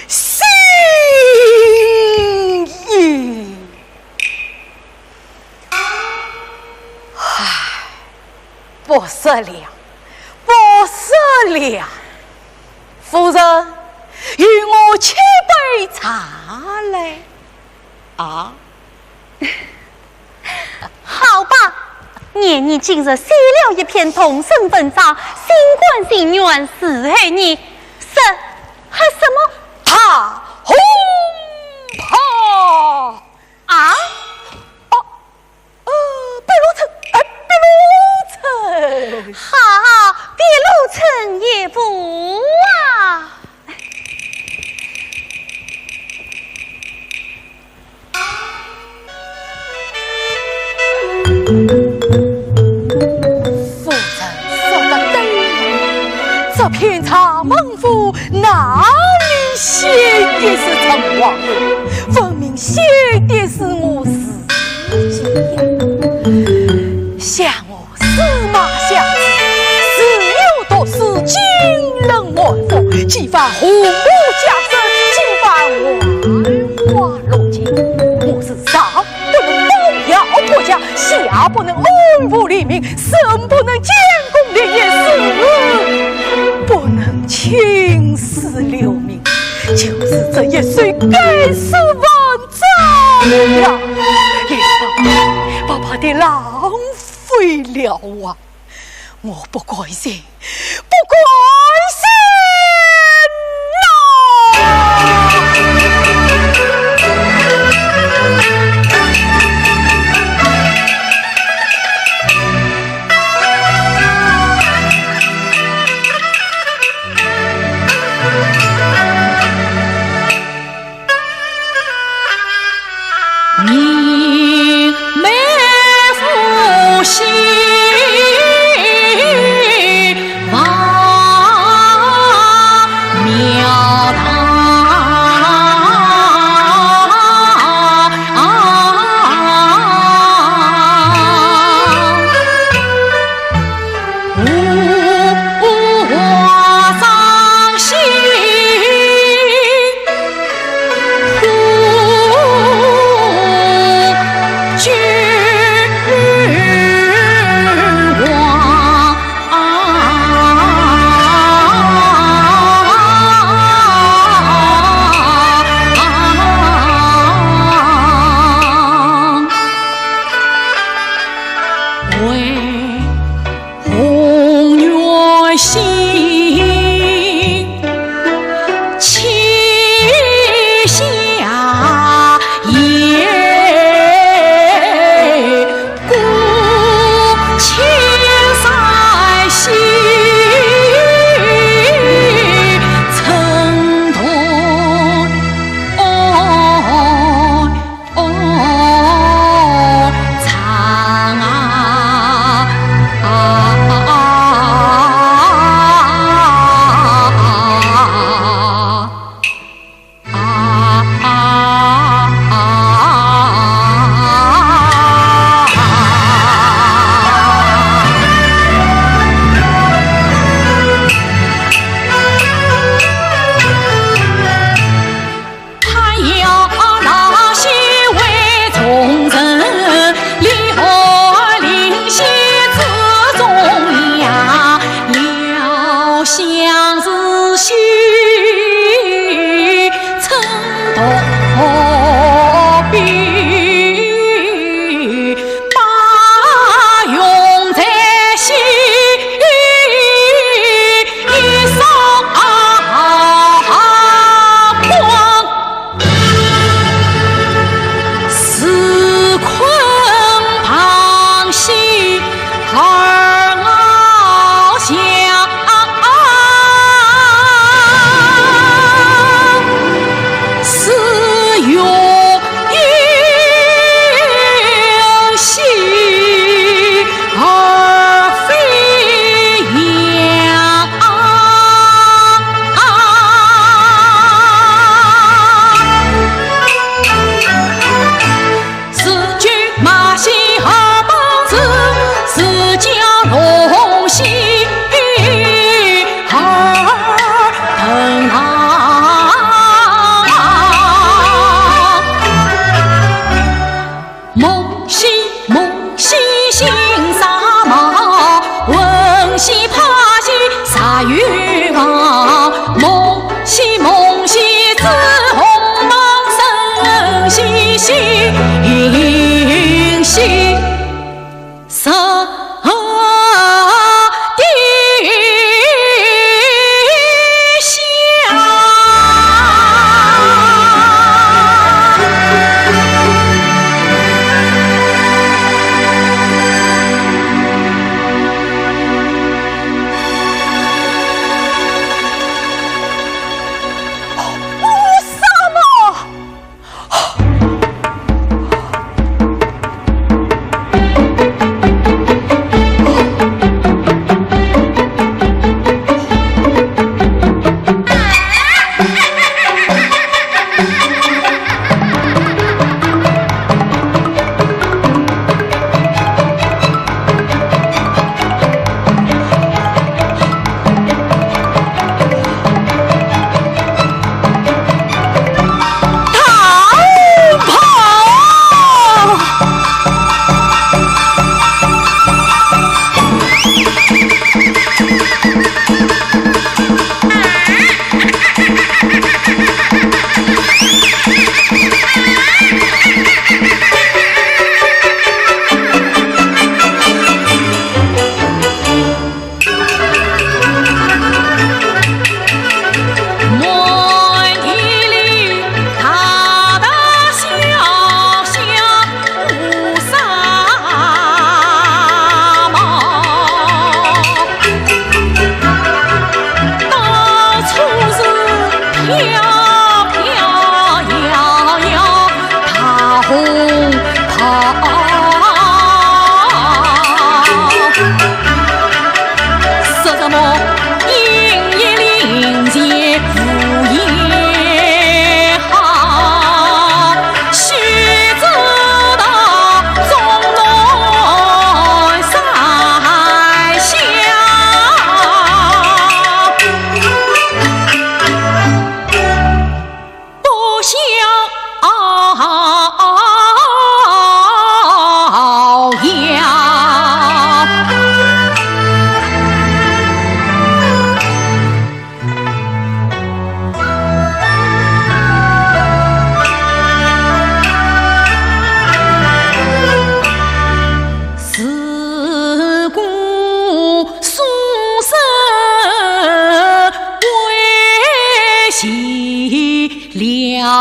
生硬。唉，不说了，不说了。夫人，与我取杯茶来。 啊？好吧，念你今日写了一篇动身文章，心甘情愿侍候你，说喝什么？大红袍。啊？哦，呃，白罗春，呃，白罗春。好，白罗春也不啊。 夫人说得对呀，这篇长门赋哪里写的是陈王后，分明写的是我自己呀。想我 司马相子，自幼读书，经纶晚风，几番胡谋假设，几番玩花弄剑。我是上不能动摇国家，下不能安抚黎民，上不能建功立业，下不能青史留名，就是这一首该死文章呀！也白白白白的浪 废了啊！我不甘心，不甘心呐！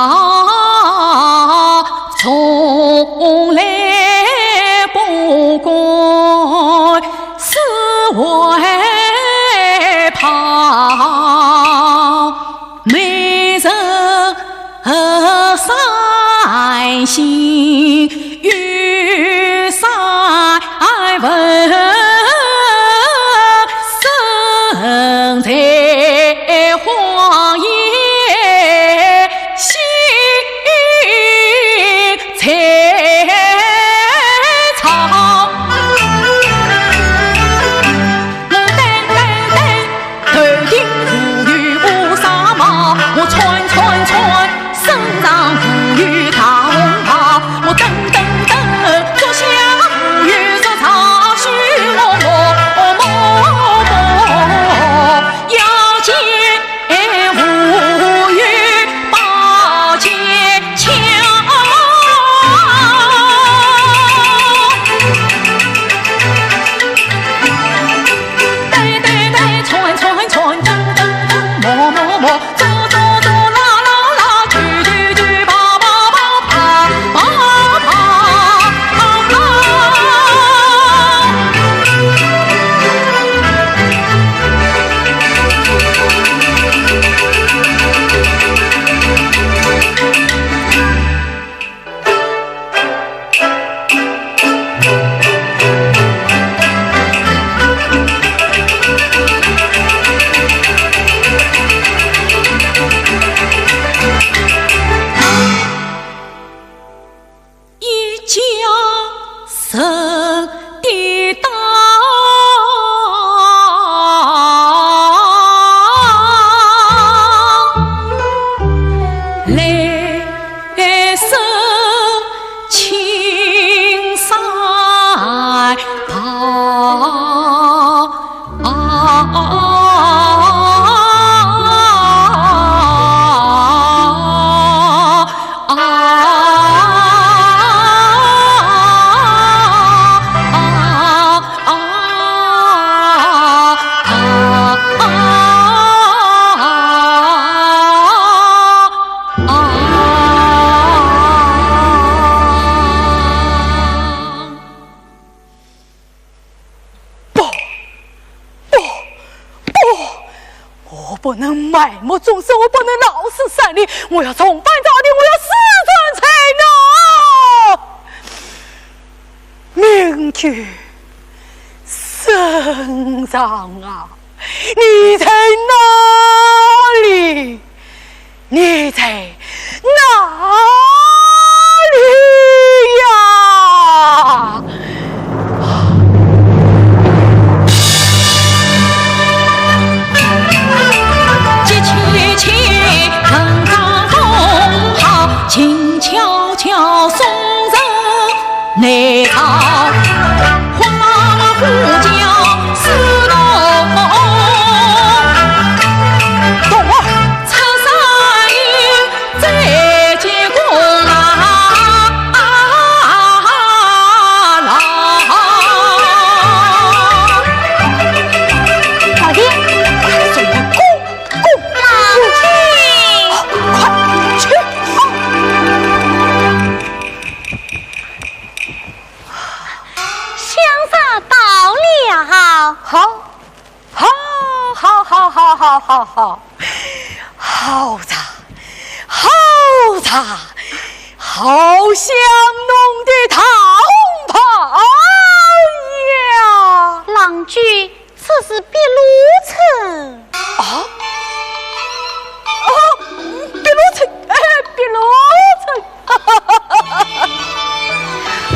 啊，从来不管是外跑，每日三省有三问，身在荒野 青草。我等等等，头顶乌云乌纱帽，我穿穿穿，身上乌云大红袍，我等等等，脚下乌云着草，须摸摸摸摸摸，要紧 哎，无语宝剑鞘。对对对，穿穿穿，蹬蹬蹬，摸摸摸，走走走，拉拉拉，去去去，跑跑跑，跑跑跑跑跑。 一家人跌倒，泪水青山旁。 不，不，不，我不能埋没终身，我不能老死山里，我要重返朝廷，我要死转城楼。明君圣上啊，你在哪里？ 你在哪里呀？急急急，刚刚弄好，静悄悄送人 难逃。花花呼叫似龙，童儿，出山有再见功啊，老。老弟，快送我过，过，老弟。快去。 香砂到了。好，好，好，好，好，好，好，好，好茶，好茶，好香浓的汤泡呀！郎君，这是碧螺春。啊？啊，碧螺春，哎，碧螺春。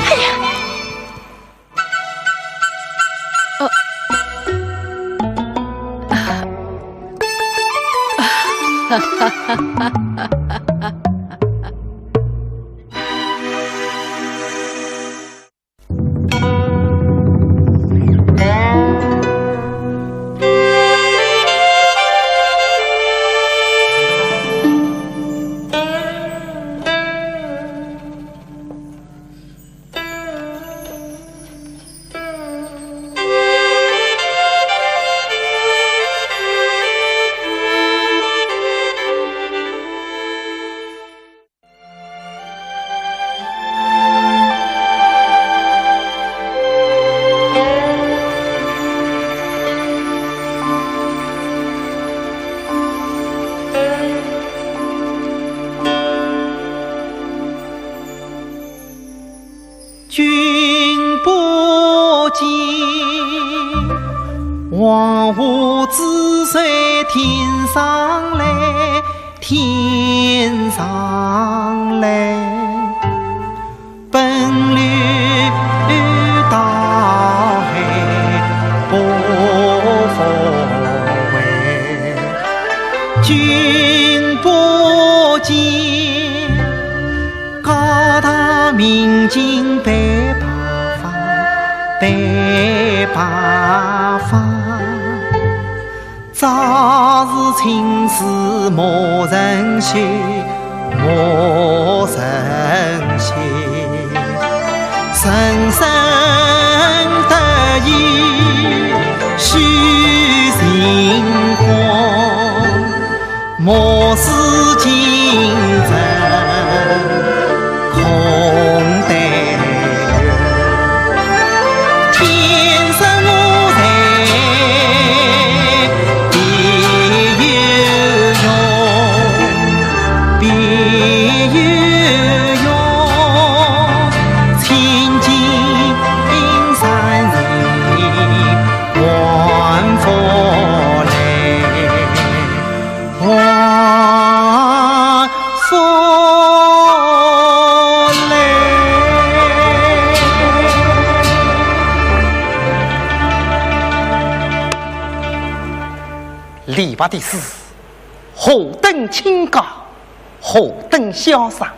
哎呀， 呃。花枝水天上来，天上来，奔流到海不复回。君不见，高堂明镜白白发，白白发。 朝如青丝没人惜，没人惜。人生得意须尽欢，莫使今朝 空对月。天生我材必有用，必有用。千金山前还复来。 还复来。李白的诗，何等清高，何等潇洒。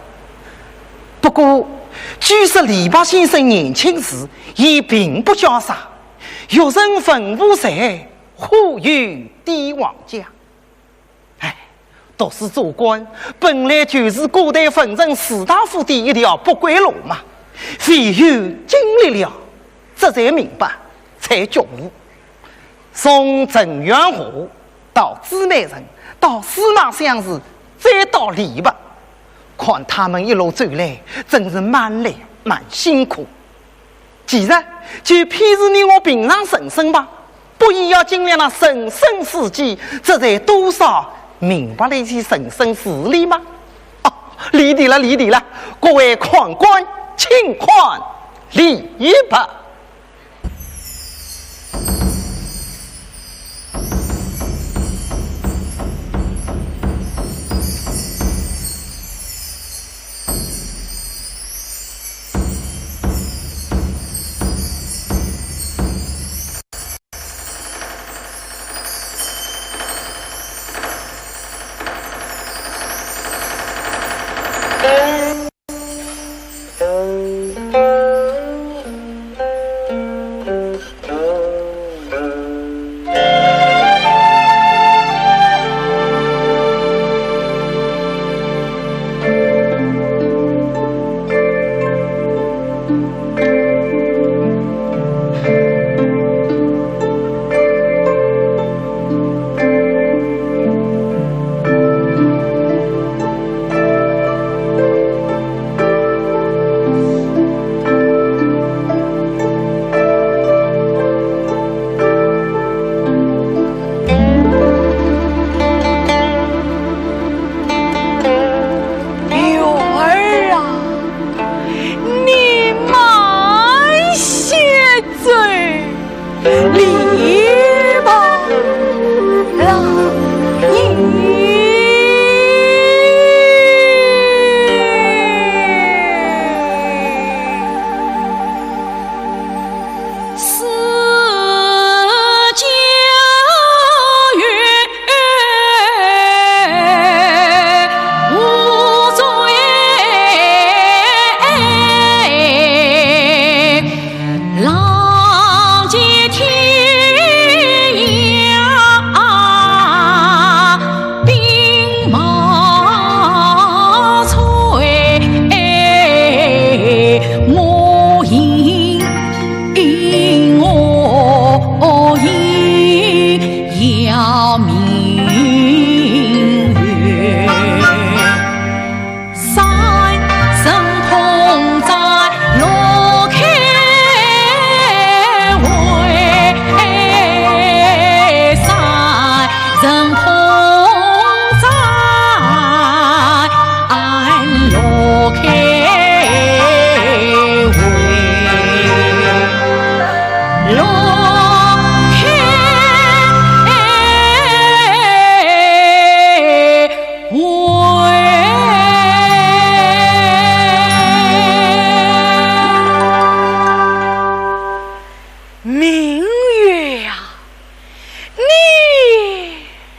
不过，据说李白先生年轻时也并不潇洒，学成文武才，忽有帝王家。 哎，读书做官本来就是古代文人士大夫的一条不归路嘛，唯有经历了，这才明白，才觉悟。从陈圆华到朱买臣，到司马相如，再到李白，看他们一路走来，真是蛮累蛮辛苦。 既然，就譬如你我平常人生吧，不也要经历了人生四季，这才多少明白了一些人生事理吗？哦，离题了，离题了，各位看官，请看李白。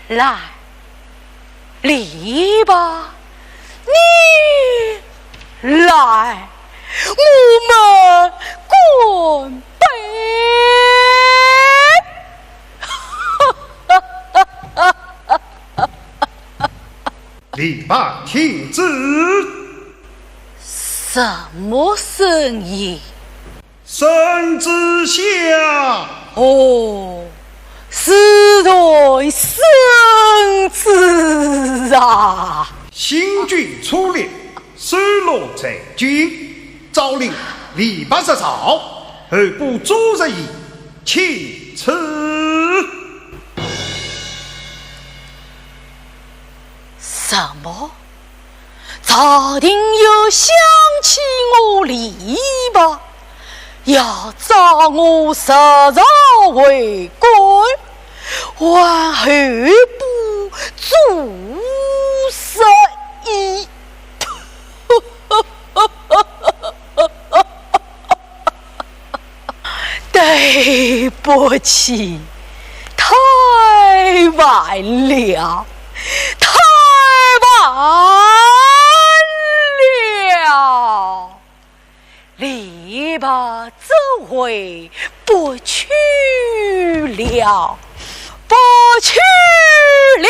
来，篱笆，你来，我们干杯。篱笆，听旨。什么声音？ 圣旨下。哦，是传圣旨啊。新君出列，收录在京，诏令篱笆设朝，候补诸日以请赐。什么？ 朝廷要想起我篱笆，要召我设朝为官，还候补诸日以 对不起，太晚了，太晚了。篱笆这回不去了，不去了。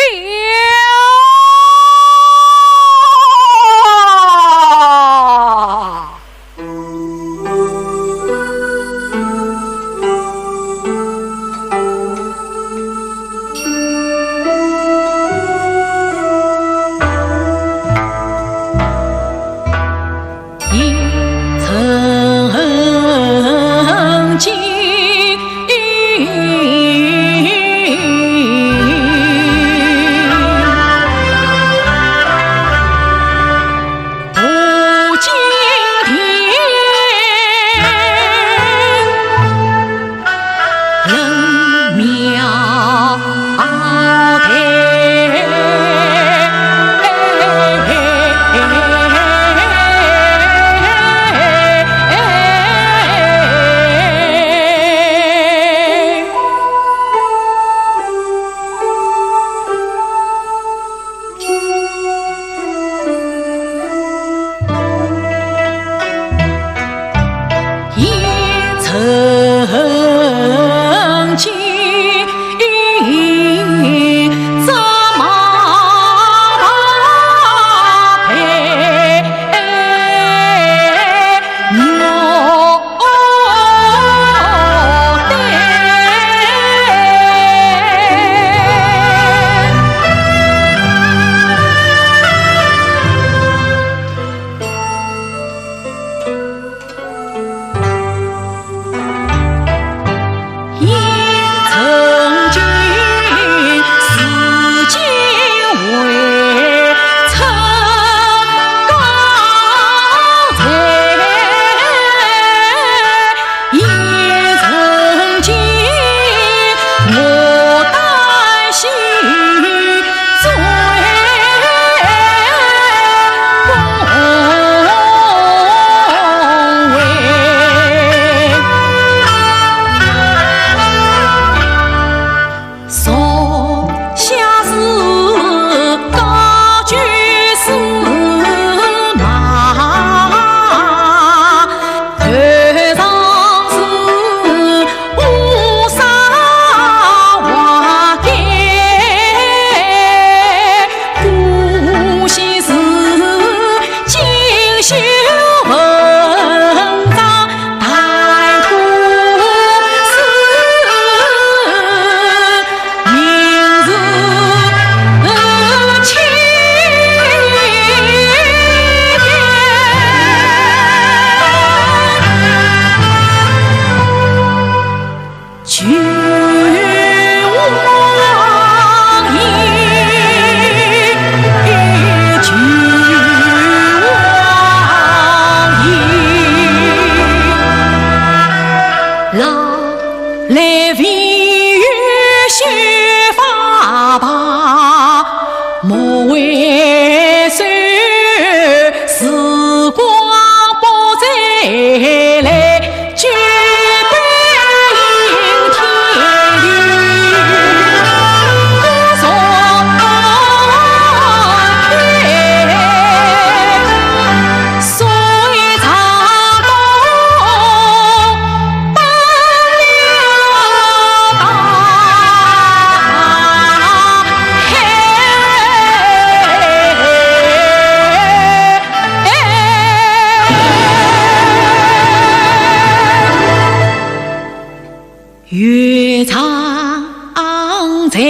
新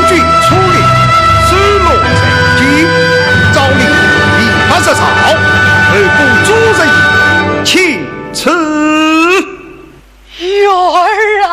君初立，首落在肩，诏令第八十朝，后部诸事宜，请赐。女儿啊！